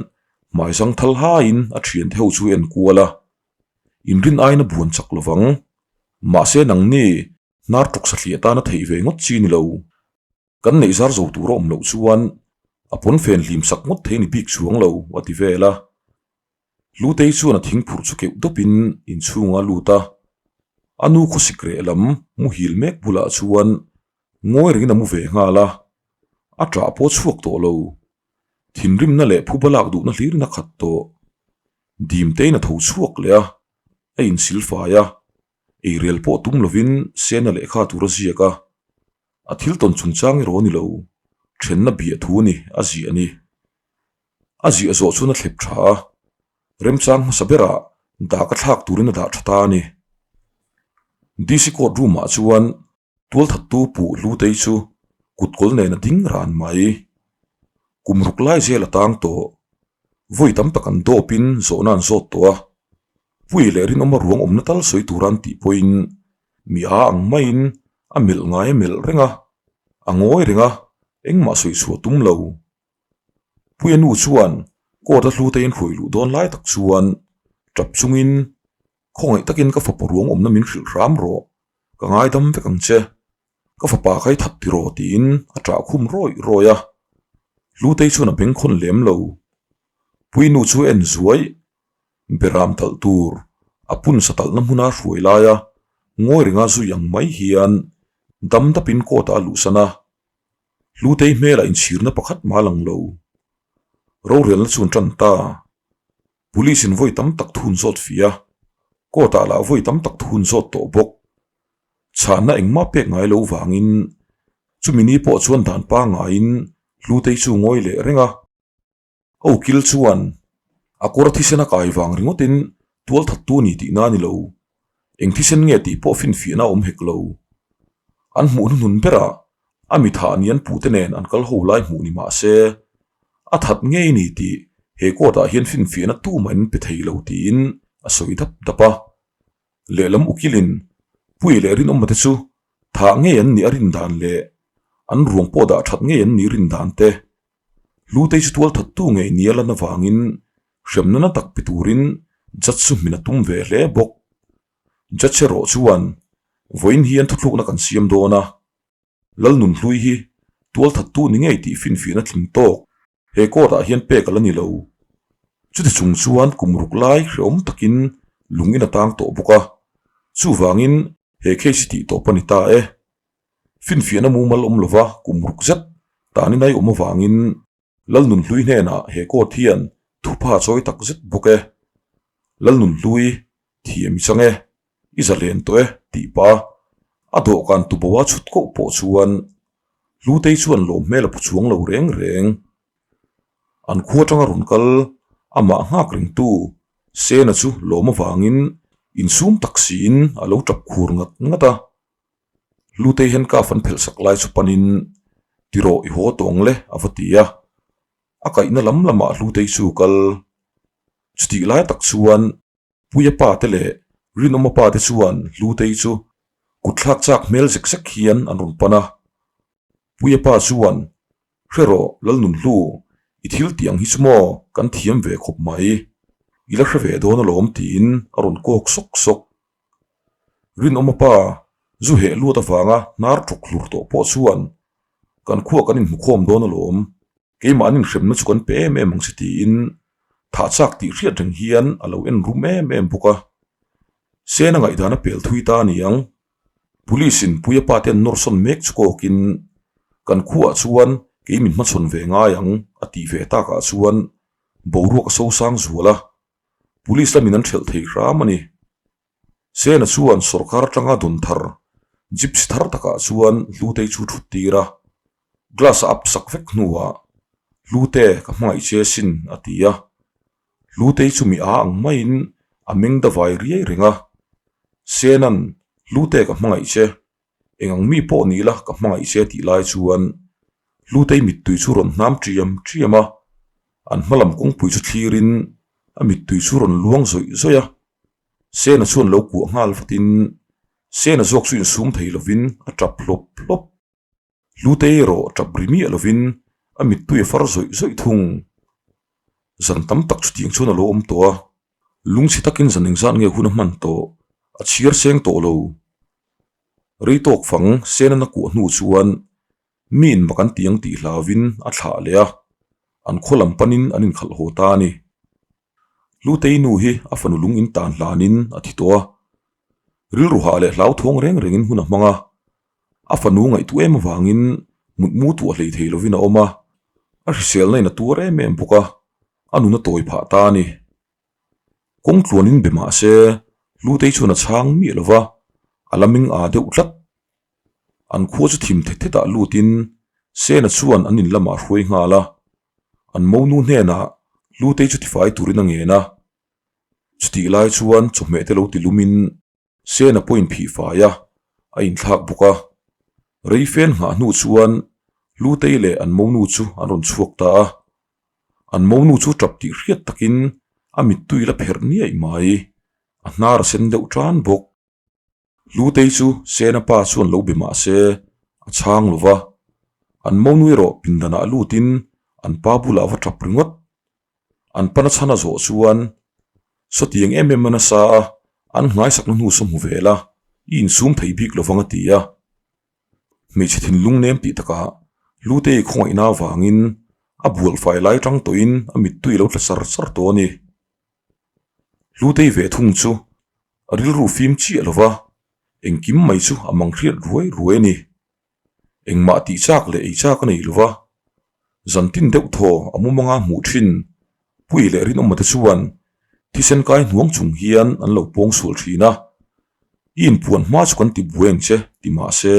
hmai zang thal haiin a thiante ho chu a en kual a. Inrin aiin a buan chak lovang. Mahse nangni hnar tawk sathliah tana theih ve ngawt chi ni lo. Kan neih zar zo tur a awm loh chuan a pawn fen hlim sak ngawt thei ni bik chuang lo a ti vel a. Lutei chuan a thing phurh chu keuh dawpin inchhungah a lut a, a nu khawsik reh lam muhil mek bulah chuan ngawi rengin a mu ve nghal a, a ṭah pawh a chhuak tawh lo. Thinrimna leh phuba lak duhna hlirin a khat tawh. Dimtein a tho chhuak leh a, a insil fai a, eirel pawh tum lovin sena lehkha tur a ziak a. A thil tawn chungchang erawh a ni lo, thenna biah thu a ni, a ziah a ni. A ziah zawh chuan a thlep tha a, remchang hmasa berah dak a thlak turin a dah tha ta a ni. DC court room ah chuan tualthattu puh Hlutei chu kutkawl nen a ding ran mai. Kum ruk lai zel a tang tawh. Vawi tam tak an dawpin zawhna an zawt tawh a, Pui leh rinawma ruang awmna tal sawi tura an tih pawhin mi a ang maiin a melh ngai a melh reng a, a ngawi reng a, engmah sawi chhuah tum lo. Puia nu chuan court a hlute in hruai luh dawn lai tak chuan tap chungin khawngaih takin ka fapa ruang awmna min hrilh hram rawh, ka ngaidam vek ang che, ka fapa kha i that tiraw tiin a ṭah khum rawih rawih a. Hlutei chuan a bengkhawn lem lo. Puinu chu a en zuai. Beram talh tur a pun sa talhna hmuna hruai laia ngawi renga zui ang mai hian dam dapin court ah a luhsan a. Hlutei hmelah inchhirna pakhat mah a lang lo. Rorelna chuan tan ta. Police in vawi tam tak thun zawt fih a, court ah lah vawi tam tak thun zawt tawh bawk. Chhanna engmah pek ngai lo vangin chumi ni pawh chuan dan pangaiin Hlutei chu ngawi leh reng a. A ukil chuan a kawr thisen a kai vang ringawtin tual thattu ni tihna a ni lo. Eng thisen nge tih pawh finfiahna a awm hek lo. An hmuh hnuhnun berah a mi thah ni an puhte nen an kal ho lai hmuh ni mah se, a that ngei ni tih he court ah hian finfiahna tumah in pe thei lo tiin a sawi dap dap a. Lehlam ukilin Puii leh Rinawma te chu thah ngei an nih a rin dan leh an ruang pawh dah that ngei an nih rin dan te Hlutei chu tual thattu ngei nia lan avangin hremna na tak pe turin judge chu hmin a tum ve hle bawk. Judge erawh chuan vawiin hian thuthlukna kan siam dawn a, Lalnunhlui hi tual thattu ni ngei tih finfiahna tling tawk he court ah hian pek a la ni lo. Chuti chung chuan kum ruk lai hrehawm takin lung in a tang tawh bawk a, chuvangin he case hi tih tawp a ni ta e. Finfiahna mumal awm lova kum ruk zet tanin ai awm avangin Lalnunhlui hnenah he court hian thupha chawi tak zet bawk e. Lalnunhlui, thiam i chang e, i zalen tawh e tih pah a dawhkan tuboa chhut koh pawh chuan Hlutei chuan lawm hmel a pu chuang lo reng reng. An khua atanga rawn kal amah nghak ringtu Sena chu lawm avangin insum tak siin a lo tap khur ngat ngat a. Hlutei handcuff an phelh sak lai chu panin Tirawh i haw tawng le a va ti a. A kaihna lam lamah Hlutei chu kal. Chutih lai tak chuan Puia pa te leh Rinawma pa te chuan Hlutei chu kutthlak chak hmel zek zek hian an rawn pan a. Puia pa chuan, Hre rawh Lalnunhlu, i thil tih ang hi chu maw kan thiam ve khawp mai. I la hre ve dawn alawm tiin a rawn kawk sawk sawk. Rinawma pa zu heh luat avanga hnar ṭawk hlur tawh pawh chuan kan khuah kan inhmukhawm dawn alawm. Keimah an inhremna chu kan pe em em ang che tiin thah chak tih hriat reng hian a lo en rum em em bawk a. Sena ngaihdan a pel thui ta a ni ang. Police in Puia pa te an nawr sawn mek chu kawkin kan khuaah chuan kei min hmachhawn ve ngai ang a tih ve takah chuan boruak a sosang zual a. Police lamin an ṭhelh thei hram a ni. Sena chuan sorkar atanga dawn thar gypsy thar takah chuan Hlutei chu thut tir a, glass a up sak vek hnuah Hlute ka hmangaih che sin a ti a. Hlutei chu mi a ang maiin a meng da vai riai reng a, Sena'n Hlute ka hmangaih che, eng ang mi pawh ni ila ka hmangaih che tih lai chuan Hlutei mittui chu rawn hnam ṭiam ṭiam a, an hmalam kawngpui chu thlirin a mittui chu rawn luang zawih zawih a. Sena chuan lo kuah nghal vatin Sena zawk chu insum thei lovin a tap hlawp hlawp. Hlutei erawh tap ri miah lovin a mittui a far zawih zawih thung. Zan tam tak chutiang chuan a lo awm tawh a, lungchhi takin zan engzat nge hun a hman tawh a chhiar seng tawh lo. Rei tawk fang Sena'n a kuah hnu chuan Mi in mak an ti ang tih hlauvin a thlah leh a, an khaw lam panin an inkhalh haw ta a ni. Hlutei nu hi a fanu lung in tan hlanin a thi tawh a, rilru hah leh hlauthawng reng rengin hun a hmang a, a fanu ngaihtuah em avangin mutmu tuah hlei thei lovin a awm a, a hriselna in a tuar em em bawk a, a nun a tawi phah ta a ni. Kawng tluanin be mah se Hlutei chuan a chhang miah lo va, a la ming aa deuh tlat. An khua chu thim thet thetah lutin Sena chuan an in lamah a hruai nghal a, an monu hnenah Hlutei chu tifai turin a ngen a. Chutih lai chuan chawhmeh te lo ti lumin Sena pawh inphih fai a, a inthlak bawk a. Rei fen nghah hnu chuan Hlutei leh an monu chu an rawn chhuak ta a. An monu chu tap tih hriat takin a mittui la pherh niaih mai, a hnar a sen deuh tan bawk. Hlutei chu Sena pa chuan lo be mah se a chhang lo va, an monu erawh pindanah lutin an pa bulah a va tap ringawt. An pana chhan a zawh chuan sawtiang em em a nasa a, an nghaisakna hnu saw hmu ve la, i insum thei bik lovang a ti a. Hmeichhe thinlung nem tih takah Hlutei khawngaihna avangin. A bual fai lai tang tawhin a mittui a lo tla char char tawh a ni. Hlutei ve thung chu a rilru fim chiah lo va, engkim mai chu a mang hriat ruai ruai a ni. Engmah tih chak leh ei chak a nei lo va, zan tin deuh thaw a mumanga hmuh thin Pui leh Rinawma te chuan thisen kai hnuang chung hian an lo pawng sual thin a, I inpuan hma chu kan ti buai ang che ti mah se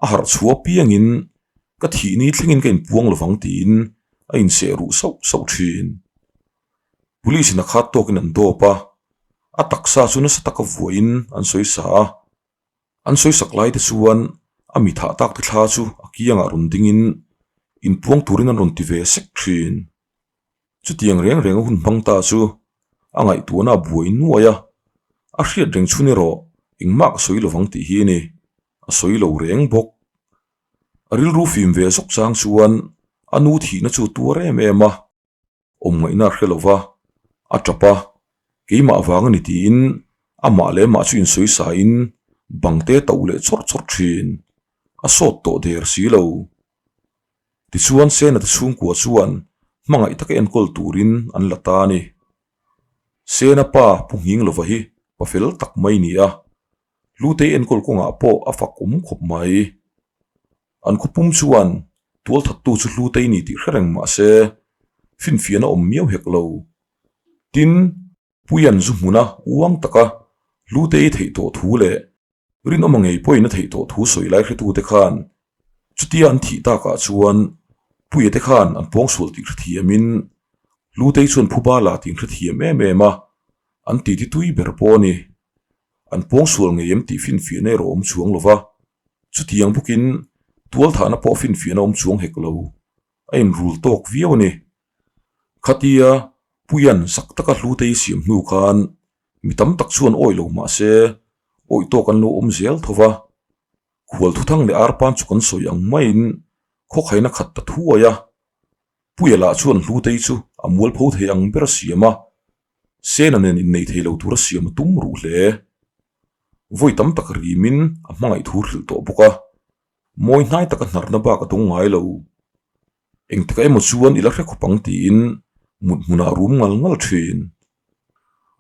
a harh chhuah apiangin ka thih ni thlengin ka inpuang lovang tiin a inseh ruh sauh sauh thin. Police in a khat tawkin an dawp a, a taksa chu nasa taka vuahin an sawi sa a. An sawi sak lai te chuan a mi thah tak te thla chu a kiangah rawn dingin inpuang turin an rawn ti ve sek thin. Chutiang reng reng a hun hmang ta chu a ngaihtuahna a buai nuai a, a hriat reng chhun erawh engmah ka sawi lovang tih hi a ni, a sawi lo reng bawk. A rilru fim ve zawk chang chuan a nu thihna chu a tuar em em a. Awm ngaihna a hre lo va, a tap a, keimah vang a ni tiin amah leh amah chu insawi sain bangte tauh leh chawrh chawrh thin, a sawt tawh der si lo. Tichuan Sena te chhungkua chuan hmangaih taka enkawl turin an la ta a ni. Sena pa Pu Nghinglova hi pa fel tak mai ni a, Hlutei enkawl kawngah pawh a fak awm khawp mai. An khawpum chuan tualthattu chu Hlutei ni tih hre reng mah se, finfiahna awm miau hek lo. Tin, Puian zu hmuna uang taka Hlutei theih tawh thu leh Rinawma ngei pawhin a theih tawh thu sawi lai hretute khan chutia an thih takah chuan Puia te khan an pawngsual tih hrethiamin Hlutei chuan phuba la tih an hrethiam em em a, an titi tui ber pawh a ni. An pawngsual ngei em tih finfiahna erawh awm chuang lo va, chutiang bawkin tualthahna pawh finfiahna awm chuang hek lo, a inrul tawk viau a ni. Khatia Puia'n zak taka Hlutei siam hnu khan mi tam tak chuan awih lo mah se awih tawk an lo awm zel tho va, khual thuthang leh arpan chu kan sawi ang maiin khawkhaina khat ta thuai a. Puia lah chuan Hlutei chu a mualpho thei ang ber a siam a, Sena nen innei thei lo tura siam a tum ruh hle. Vawi tam tak rimin a hmangaih thu hrilh tawh bawk a, mawi hnai taka hnarna bak a dawng ngai lo. Engtikah emaw chuan i la hre khawp ang tiin mut hmunah a rum ngal ngal thin.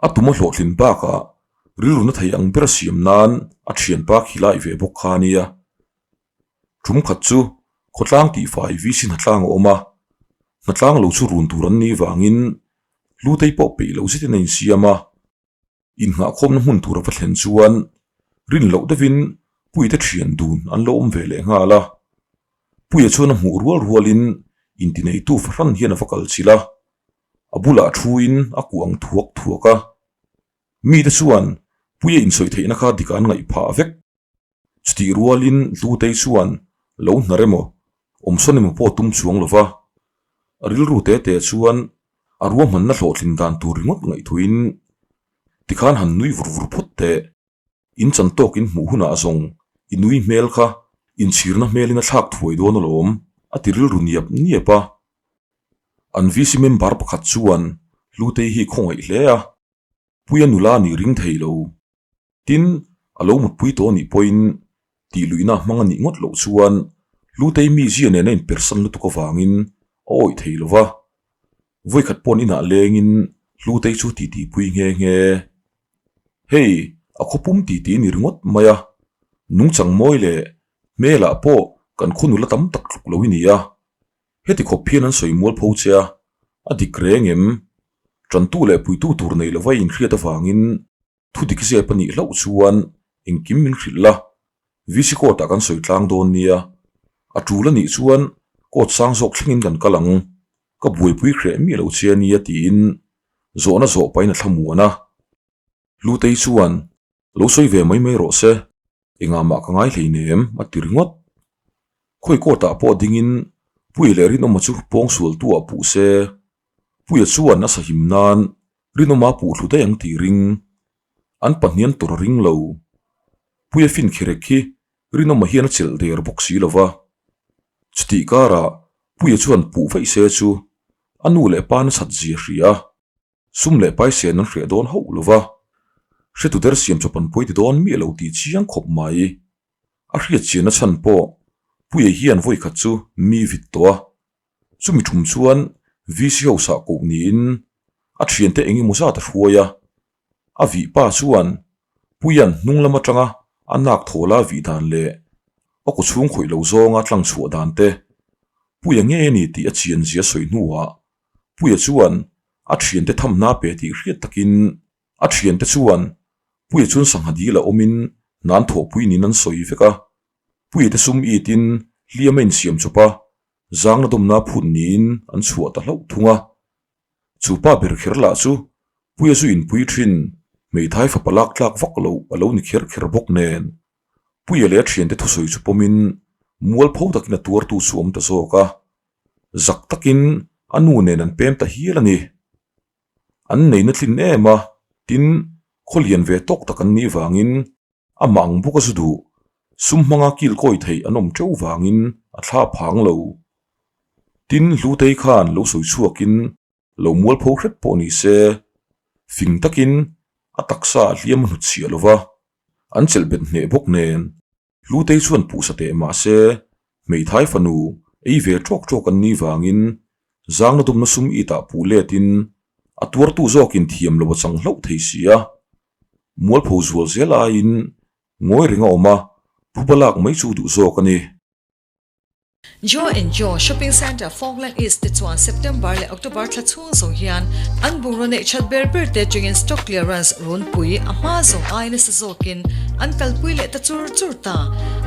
A tum a hlawhtlin bakah rilru na thei ang ber a siam nan a thianpa khilai ve bawk kha a nia. Tum khat chu khawtlang tihfai VC hnatlang a awm a, hnatlang lo chu run tur an nih vangin Hlutei pawh peih loh zetin a insiam a, innghahkhawmna hmun tur a va thlen chuan rin loh deuhin Puite thian dun an lo awm ve leh nghal a. Puia chuan a hmuh rual rualin intineitu fahran hian a va kal chilh a, a bulah thuin a kuah ang thuak thuak a. Mite chuan Puia insawi theihna kha dik an ngaih phah vek. Chutih rualin Hlutei chuan lo hnar emaw, awmsawn emaw pawh tum chuang lo va, a rilru te te chuan a ruahmanna hlawhtlin dan tur ringawt ngaihtuahin tikhan han nui vur vur phawt teh. In chan tawk in hmuh hunah zawng i nui hmel kha inchhirna hmelin a thlak thuai dawn alawm, a ti rilru niap niap a. An VC member pakhat chuan Hlutei hi khawngaih hle a, Puia nula nih ring thei lo. Tin, a lo mutpui tawh anih pawhin tih luihna hmang anih ngawt loh chuan Hlutei mizia nen a inpersan lutuk avangin a awih thei lo va. Vawikhat pawn inah lengin Hlutei chu titipui nghe nghe. Hei, a khawpum titi ni ringawt mai a, nungchang mawi leh hmelah pawh kan khaw nula tam tak tluk lo i ni a. Heti khawp hian an sawi mual pho che a, a dik reng em? Tantu leh puitu tur nei lova i inhriat avangin Thu dik zep a nih hlauh chuan engkim min hrilh la, VC court ah kan sawi tlang dawn nia. A tul a nih chuan court sang zawk thlengin kan kal ang, ka buaipui hreh miah lo che a nia tiin zawhna zawh pahin a thlamuan a. Hlutei chuan lo sawi ve mai mai rawh se, engah mah ka ngai hleinem a ti ringawt. Khawi court ah pawh dingin Puia leh Rinawma chu pawngsualtu ah puh se, Puia chuan a sahim nan Rinawma puh thlu daih ang tih ring. An pahnian tur a ring lo. Puia fin khirek hi Rinawma hian a chelh der bawk si lo va. Chutih karah Puia chuan puh vaih se chu a nu leh pa nasat zia hria a, sum leh paisen an hreh dawn hauh lo va. Hretu der siam chawp an pawi ti dawn miah lo tih chiang khawp mai. A hriat chianna chhan pawh Puia hian vawikhat chu mi vit tawh a. Chumi thum chuan VC House ah koh niin a thiante eng emaw zat a hruai a. A vih pa chuan Puia'n hnung lam atanga a nak thawl a vih dan leh a kaw chhung khawih lo zawnga tlang chhuah dan te Puia ngei a ni tih a chian zia sawi hnuah Puia chuan a thiante thamna pe tih hriat takin a thiante chuan Puia chuan sangha dil a awmin hnan thawhpui niin an sawi vek a. Puia te sum itin hliam a insiam chawp a, zangna dawmna phut niin an chhuah ta hlauh thung a. Chu pa ber kher lah chu Puia zu inpui thin, hmeithai fapa lak tlak vak loh a lo ni kher kher bawk nen. Puia leh a thiante thusawi chu pawmin mualpho takin a tuartu chu awm ta zawk a. Zak takin a nu nen an pem ta hial a ni. An neihna tlin em a, tin, khaw lian ve tawk tak an nih vangin amah ang bawk a zu duh, sum hmanga kil kawi theih an awm teuh vangin a thla phang lo. Tin, Hlutei khan lo sawi chhuakin lo mualpho hret pawh ni se, fing takin a taksa a hliam a hnutchhiah lo va, an chelh bet hneh bawk nen. Hlutei chuan puhsa teh mah se, hmeithai fanu ei ve ṭawk ṭawk an nih vangin zangna dumna sum itah puh letin a tuartu zawkin thiam lo a chang hlauh thei si a. Mualpho zual zel aiin ngawi reng a awm a, phuba lak mai chu duh zawk a ni. Joe and Joe Shopping Centre Falkland East te chuan September leh October thla chhung zawng hian an bungraw neih that ber ber te atangin stock clearance runpui a hma zawng ai nasa zawkin an kalpui leh ta chur chur ta.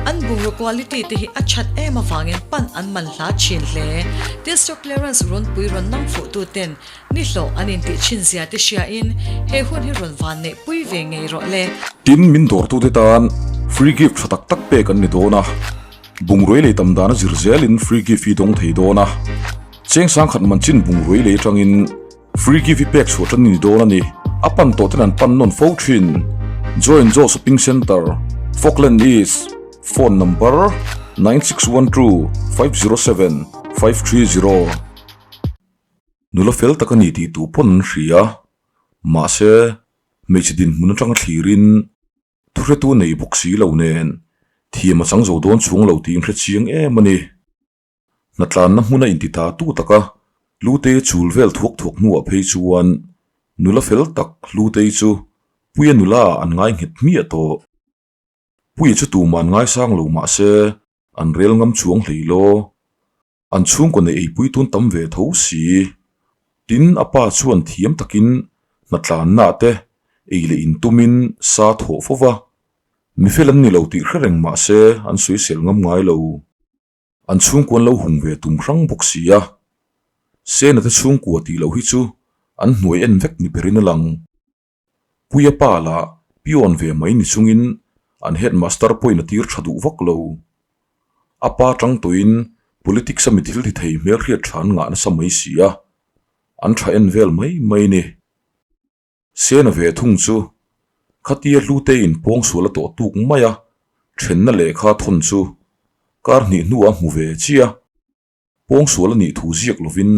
An bungraw quality te hi a that em avangin pan an man hla thin hle. Tin stock clearance runpui rawn nang fuh tu ten ni hlawh an intih thin zia te hriain he hun hi rawn van neih pui ve ngei rawh le. Tin min dawrtute tan free gift tha tak tak pek an ni dawn a. Bungrui lei tam dana zir zelin free gift hi dawng thei dawn a, cheng sangkhat man chin bungrui lei atangin free gift hi pek chhuah tan a ni dawn a ni. A pan tawh ten an pan nawn fo thin. Joy and Joe Shopping Centre, Falkland East, Phone number, 9612 507 530. Nula fel tak a ni tih tu pawn an hria. Mahse, hmeichhe dinhmun atanga thlirin Thuhretu nei bawk si lo nen thiam a chang zo dawn chhung lo tih inhre chiang em a ni. Hnatlanna hmuna inti ta tu taka Hlutei chul vel thuak thuak hnuah phei chuan nula fel tak Hlutei chu Puia nula ah an ngai nghet hmiah tawh. Puia chu tuman ngaisang lo mah se an rel ngam chuang hlei law. An chhungkaw nei eipui tun tam ve tho si. Tin, a pa chuan thiam takin hnatlanna te ei leh in tumin sa thawh fo va. Mi fel an ni lo tih hre reng mah se an sawisel ngam ngai lo. An chhungkua an lo hung ve tum hrang bawk si a. Sena te chhungkua tih loh hi chu an hnuai en vek ni berin a lang. Puia pa lah peon ve mai ni chungin an headmaster pawhin a tir tha duh vak lo. A pa tang tawhin politics a mi thil ti thei hmelhriat tha an ngah nasa mai si a, an tha en vel mai mai ni. Sena ve thung chu khatia Hluteiin pawngsual a tawh tuk mai a, thenna lehkha thawn chu kar hnih hnuah a hmu ve chiah. Pawngsual a nih thu ziak lovin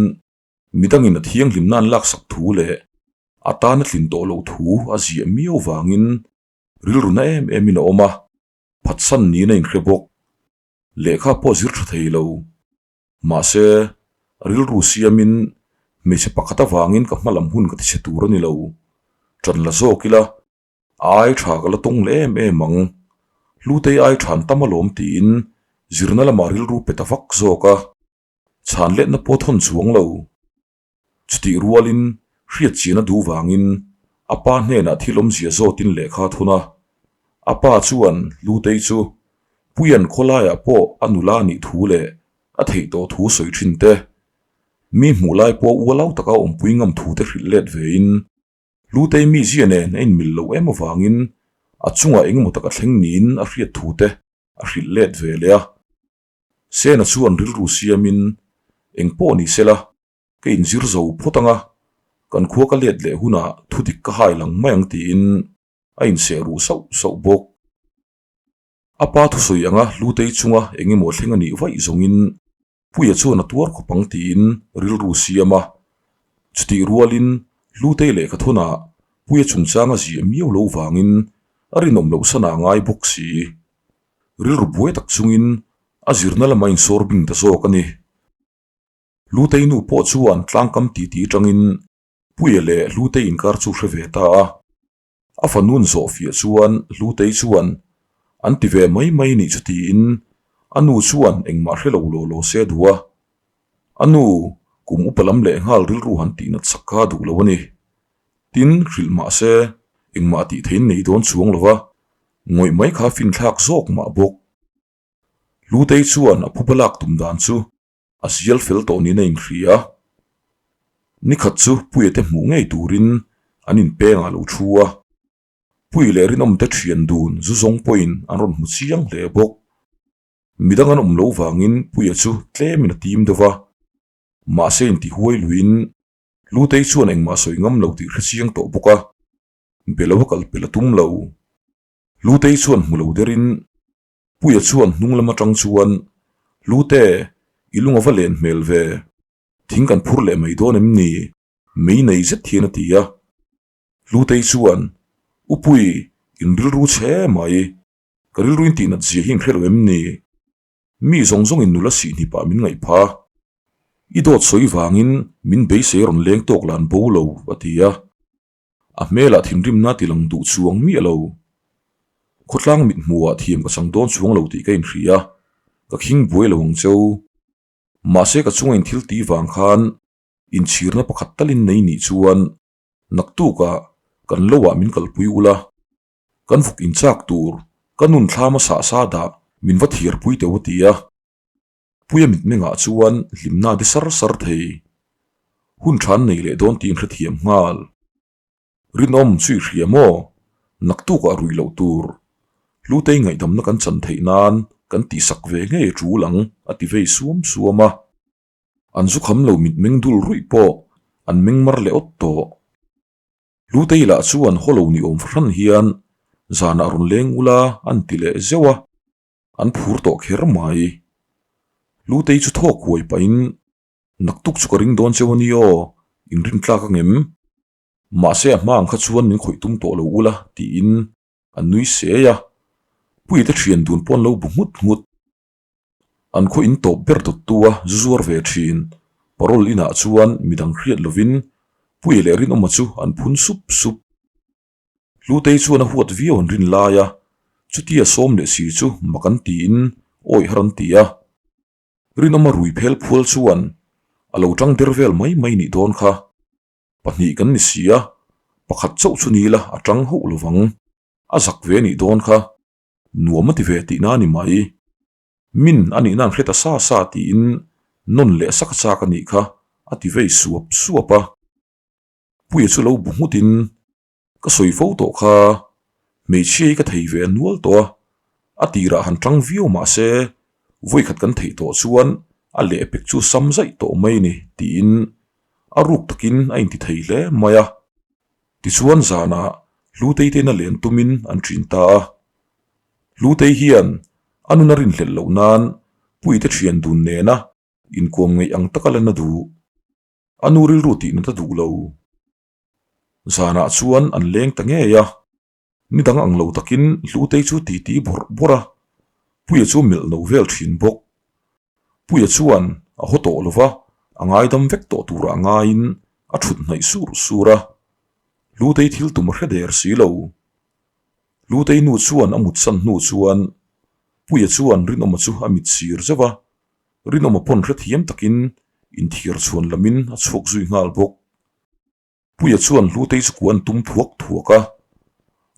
Midangin a thianghlimna an laksak thu leh a tan a tlin tawh loh thu a ziah miau vangin rilru na em emin a awm a, phatsan niin a inhre bawk. Lehkha pawh zir tha thei lo. Mahse, rilru siamin hmeichhe pakhat avangin ka hmalam hun ka tichhe tur a ni lo. Ṭan la zawk ila, a ai ṭha ka la tawng leh em em ang. Hlutei ai ṭhan tam alawm tiin zirna lamah rilru pe ta vak zawk a. Chhan letna pawh thawn chuang lo. Chutih rualin hriat chian a duh vangin a pa hnenah thil awmzia zawtin lehkha a thun a. A pa chuan Lutei chu Puian khawlaiah pawh a nula a nih thu leh a theih tawh thu sawi thin te, mi hmuh lai pawh ualau taka awmpui ngam thu te hrilh let vein Lutei mizia nen a inmil loh em avangin a chungah engemaw tak a thleng niin a hriat thu te a hrilh let ve leh a. Sena chuan rilru siamin, Eng pawh ni sela, ka inzir zo phawt ang a, kan khua ka let leh hunah thu dik ka hai lang mai ang tiin a inseh ruh sauh sauh bawk. A pa thusawi anga Hlutei chunga eng emaw thleng a nih vaih zawngin Puia chuan a tuar khawp ang tiin rilru siam a. Chutih rualin Hlutei lehkha thawnah Puia chungchang a ziah miau lo vangin a rinawm loh sana a ngai bawk si. Rilru buai tak chungin a zirna lamah insawr bing ta zawk a ni. Hlutei nu pawh chuan tlangkam titi atangin Puia leh Hlutei inkar chu hre ve ta a. A fanun zawh fiah chuan Hlutei chuan an ti ve mai mai nih chu tiin a nu chuan engmah hre lo law law se a duh a. A nu kum upa lam leh nghal rilru han tih nat sak kha a duh lo a ni. Tin, hrilh mah se engmah tih theiin nei dawn chuang lo va, ngawih mai kha finthlak zawk mah bawk. Hlutei chuan a phuba lak tum dan chu a sial fel tawh niin a inhria. Nikhat chu Puia te hmuh ngei turin an inpengah a lo thu a. Pui leh rinawmte thian dun zu zawng pawhin an rawn hmu chiang hle bawk. Midang an awm loh vangin Puia chu tlemin a tim deuh va. Mahse intihuai luiin Hlutei chuan engmah sawi ngam lo tih hre chiang tawh bawk a, be lo a kal pel a tum lo. Hlutei chuan hmu lo derin Puia chuan hnung lam atang chuan, Hlute, i lung a va len hmel ve. Thing kan phur leh mai dawn em ni? Mei nei zet hian a ti a. Hlutei chuan, U Pui, in rilru chhe mai. Ka rilru in tihnat zia hi in hre lo em ni? Mi zawng zawng in nula sih hnipah min ngaih pha. I dawt sawi vangin min beisei rawn leng tawk lan bo lo, a ti a. A hmelah thinrimna ti lang duh chuang miah lo. Khawtlang mit hmuhah thiam ka chang dawn chuang lo tih ka inhria a, ka khing buai lo ang cheu. Mahse ka chunga in thil tih vang khan inchhirna pakhat talin nei nih chuan naktukah kan loah min kalpui ula, kan vuk inchak tur ka nun thlam a sah sa dah min va thiarpui teuh a ti a. Puia mitmengah chuan hlimna a di sar sar thei. Hun tha an nei leh dawn tih inhrethiam nghal. Rinawm chu i hria maw? Naktukah ruih loh tur. Hlutei ngaihdamna kan chan theih nan kan tihsak ve ngei a tul ang a ti vei suam suam a. An zu kham lo mitmeng dul ruih pawh an meng mar leh awt tawh. Hlutei lah chuan haw lo ni awm fahran hian zanah rawn leng ula an ti leh zeuh a. An phur tawh kher mai. Lutei chu thawk huai pahin, Naktuk chu ka ring dawn cheu a ni aw, in rin tlak ang em? Mahse a hma ang kha chuan min khawih tum tawh lo ula, tiin a nui sei a. Puite thian dun pawh an lo bu nghut nghut. An khaw in tawp ber dawttu a zu zuar ve thin. Parole inah chuan midang hriat lovin Puia leh Rinawma chu an phun sup sup. Hlutei chuan a huat viau an rin lai a, chutia sawm leh si chu mak an tiin awih har an ti a. Rinawma rui phel phual chuan a lo tang der vel mai mai nih dawn kha. Pahnih kan ni si a, pakhat chauh chu ni la a tang hauh lovang. A zak ve nih dawn kha. Nuam a ti ve tihna a ni mai. Min a nihna an hre ta sa sa tiin nawn leh sak chak a nih kha a ti vei suap suap a. Puia chu lo bu nghutin, Ka sawi fo tawh kha, hmeichhia hi ka thei ve a nual tawh a, a tirah han tang viau mah se, vawikhat kan theih tawh chuan a lehpek chu sam zaih tawh mai ni tiin a ruk takin a inti thei hle mai a. Tichuan zanah Hlutei te ina len tumin an ṭin ta a. Hlutei hian a nun a rinhlelh loh nan Puite ṭhian dun nena inkuam ngeih ang taka lan a duh. A nu rilru tih nat a duh lo. Zanah chuan an leng ta ngei a, ni dang ang lo takin Hlutei chu titi bawrh bawrh a, Puia chu melh no vel thin bawk. Puia chuan a haw tawh lo va, a ngaidam vek tawh turah ngaiin a thut hnaih sur sur a. Hlutei thil tum a hre der si lo. Hlutei nu chuan a mutsan hnu chuan Puia chuan Rinawma chu a mit sir zeuh a, Rinawma pawn hrethiam takin inthiar chhuan lamin a chhuak zui nghal bawk. Puia chuan Hlutei chu kuan tum thuak thuak a,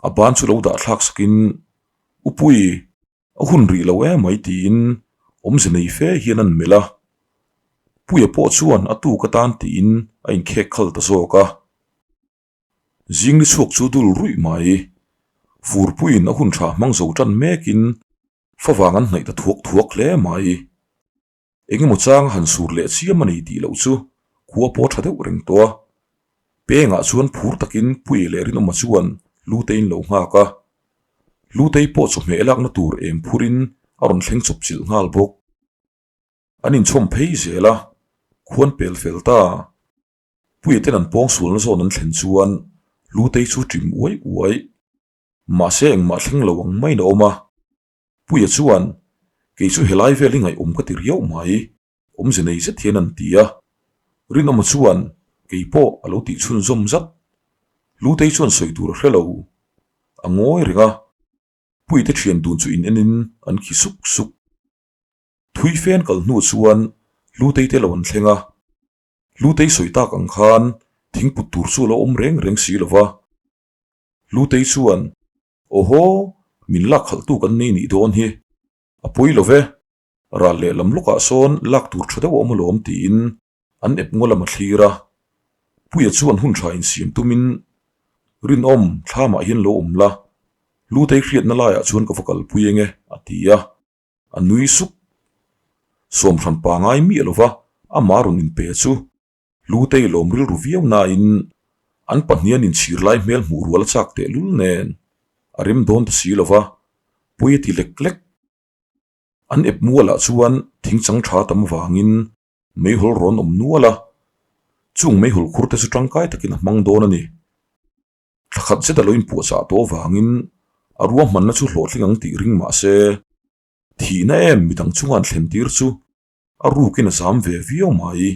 a ban chu lo dah thlak sakin, U Pui, a hun rih lo em mai tiin awmze nei fe hian an melh a. Puia pawh chuan a tuk atan tiin a inkhek khal ta zawk a. Zing ni chhuak chu dul ruih mai. Furpuiin a hun tha hmang zo tan mekin favang an hnaih ta thuak thuak hle mai. Engemaw chang a han sur leh chiam a ni tih loh chu khua pawh a tha deuh reng tawh a. Pengah chuan phur takin Puii leh Rinawma chuan Hluteiin lo nghak a. Hlutei pawh chawhmeh lakna tur em phurin a rawn thleng chawp chilh nghal bawk. An inchhawm phei zel a, khuan pel fel ta. Puia ten an pawng sualna zawn an thlen chuan Hlutei chu ṭim uai uai. Mahse engmah thleng lo ang maiin a awm a. Puia chuan, Kei chu helai vel hi ngaihawm ka ti riau mai. Awmze nei zet hian an ti a. Rinawma chuan kei pawh a lo tih chhunzawm zat. Lutei chuan sawi tur a hre lo. A ngawi reng a. Puite thian dun chu in enin an khi suk suk. Thui fen kal hnu chuan Lutei te lo an thleng a. Lutei sawi tak ang khan thingput tur chu a lo awm reng reng si lo va. Lutei chuan, Awhaw, min lak khalhtu kan nei nih dawn hi. A pawi lo ve. Ral lehlam lawkah sawn lak tur tha deuh a awm alawm tiin an ep ngaw lam a thlir a. Puia chuan hun tha insiam tumin Rinawm thlamah hian lo awm la, Lutei hriatna laiah chuan ka va kalpui eng e a ti a. A nui suk. Sawmhran pangai miah lova amah rawn inpe chu Lutei lawm rilru viau nain an pahnian inchhir lai hmel hmuh rual a chak tehlul nen a rem dawn ta si lova pawi a ti lek lek. An ep mualah chuan thing chang tha tam vangin meihawl rawn awm nual a, chung meihawl khur te chu tangkai takin a hmang dawn a ni. Thla khat zet a lo inpuahchah tawh vangin a ruahmanna chu hlawhtling ang tih ring mah se, thihna em midang chunga an thlen tir chu a rukin a zam ve viau mai.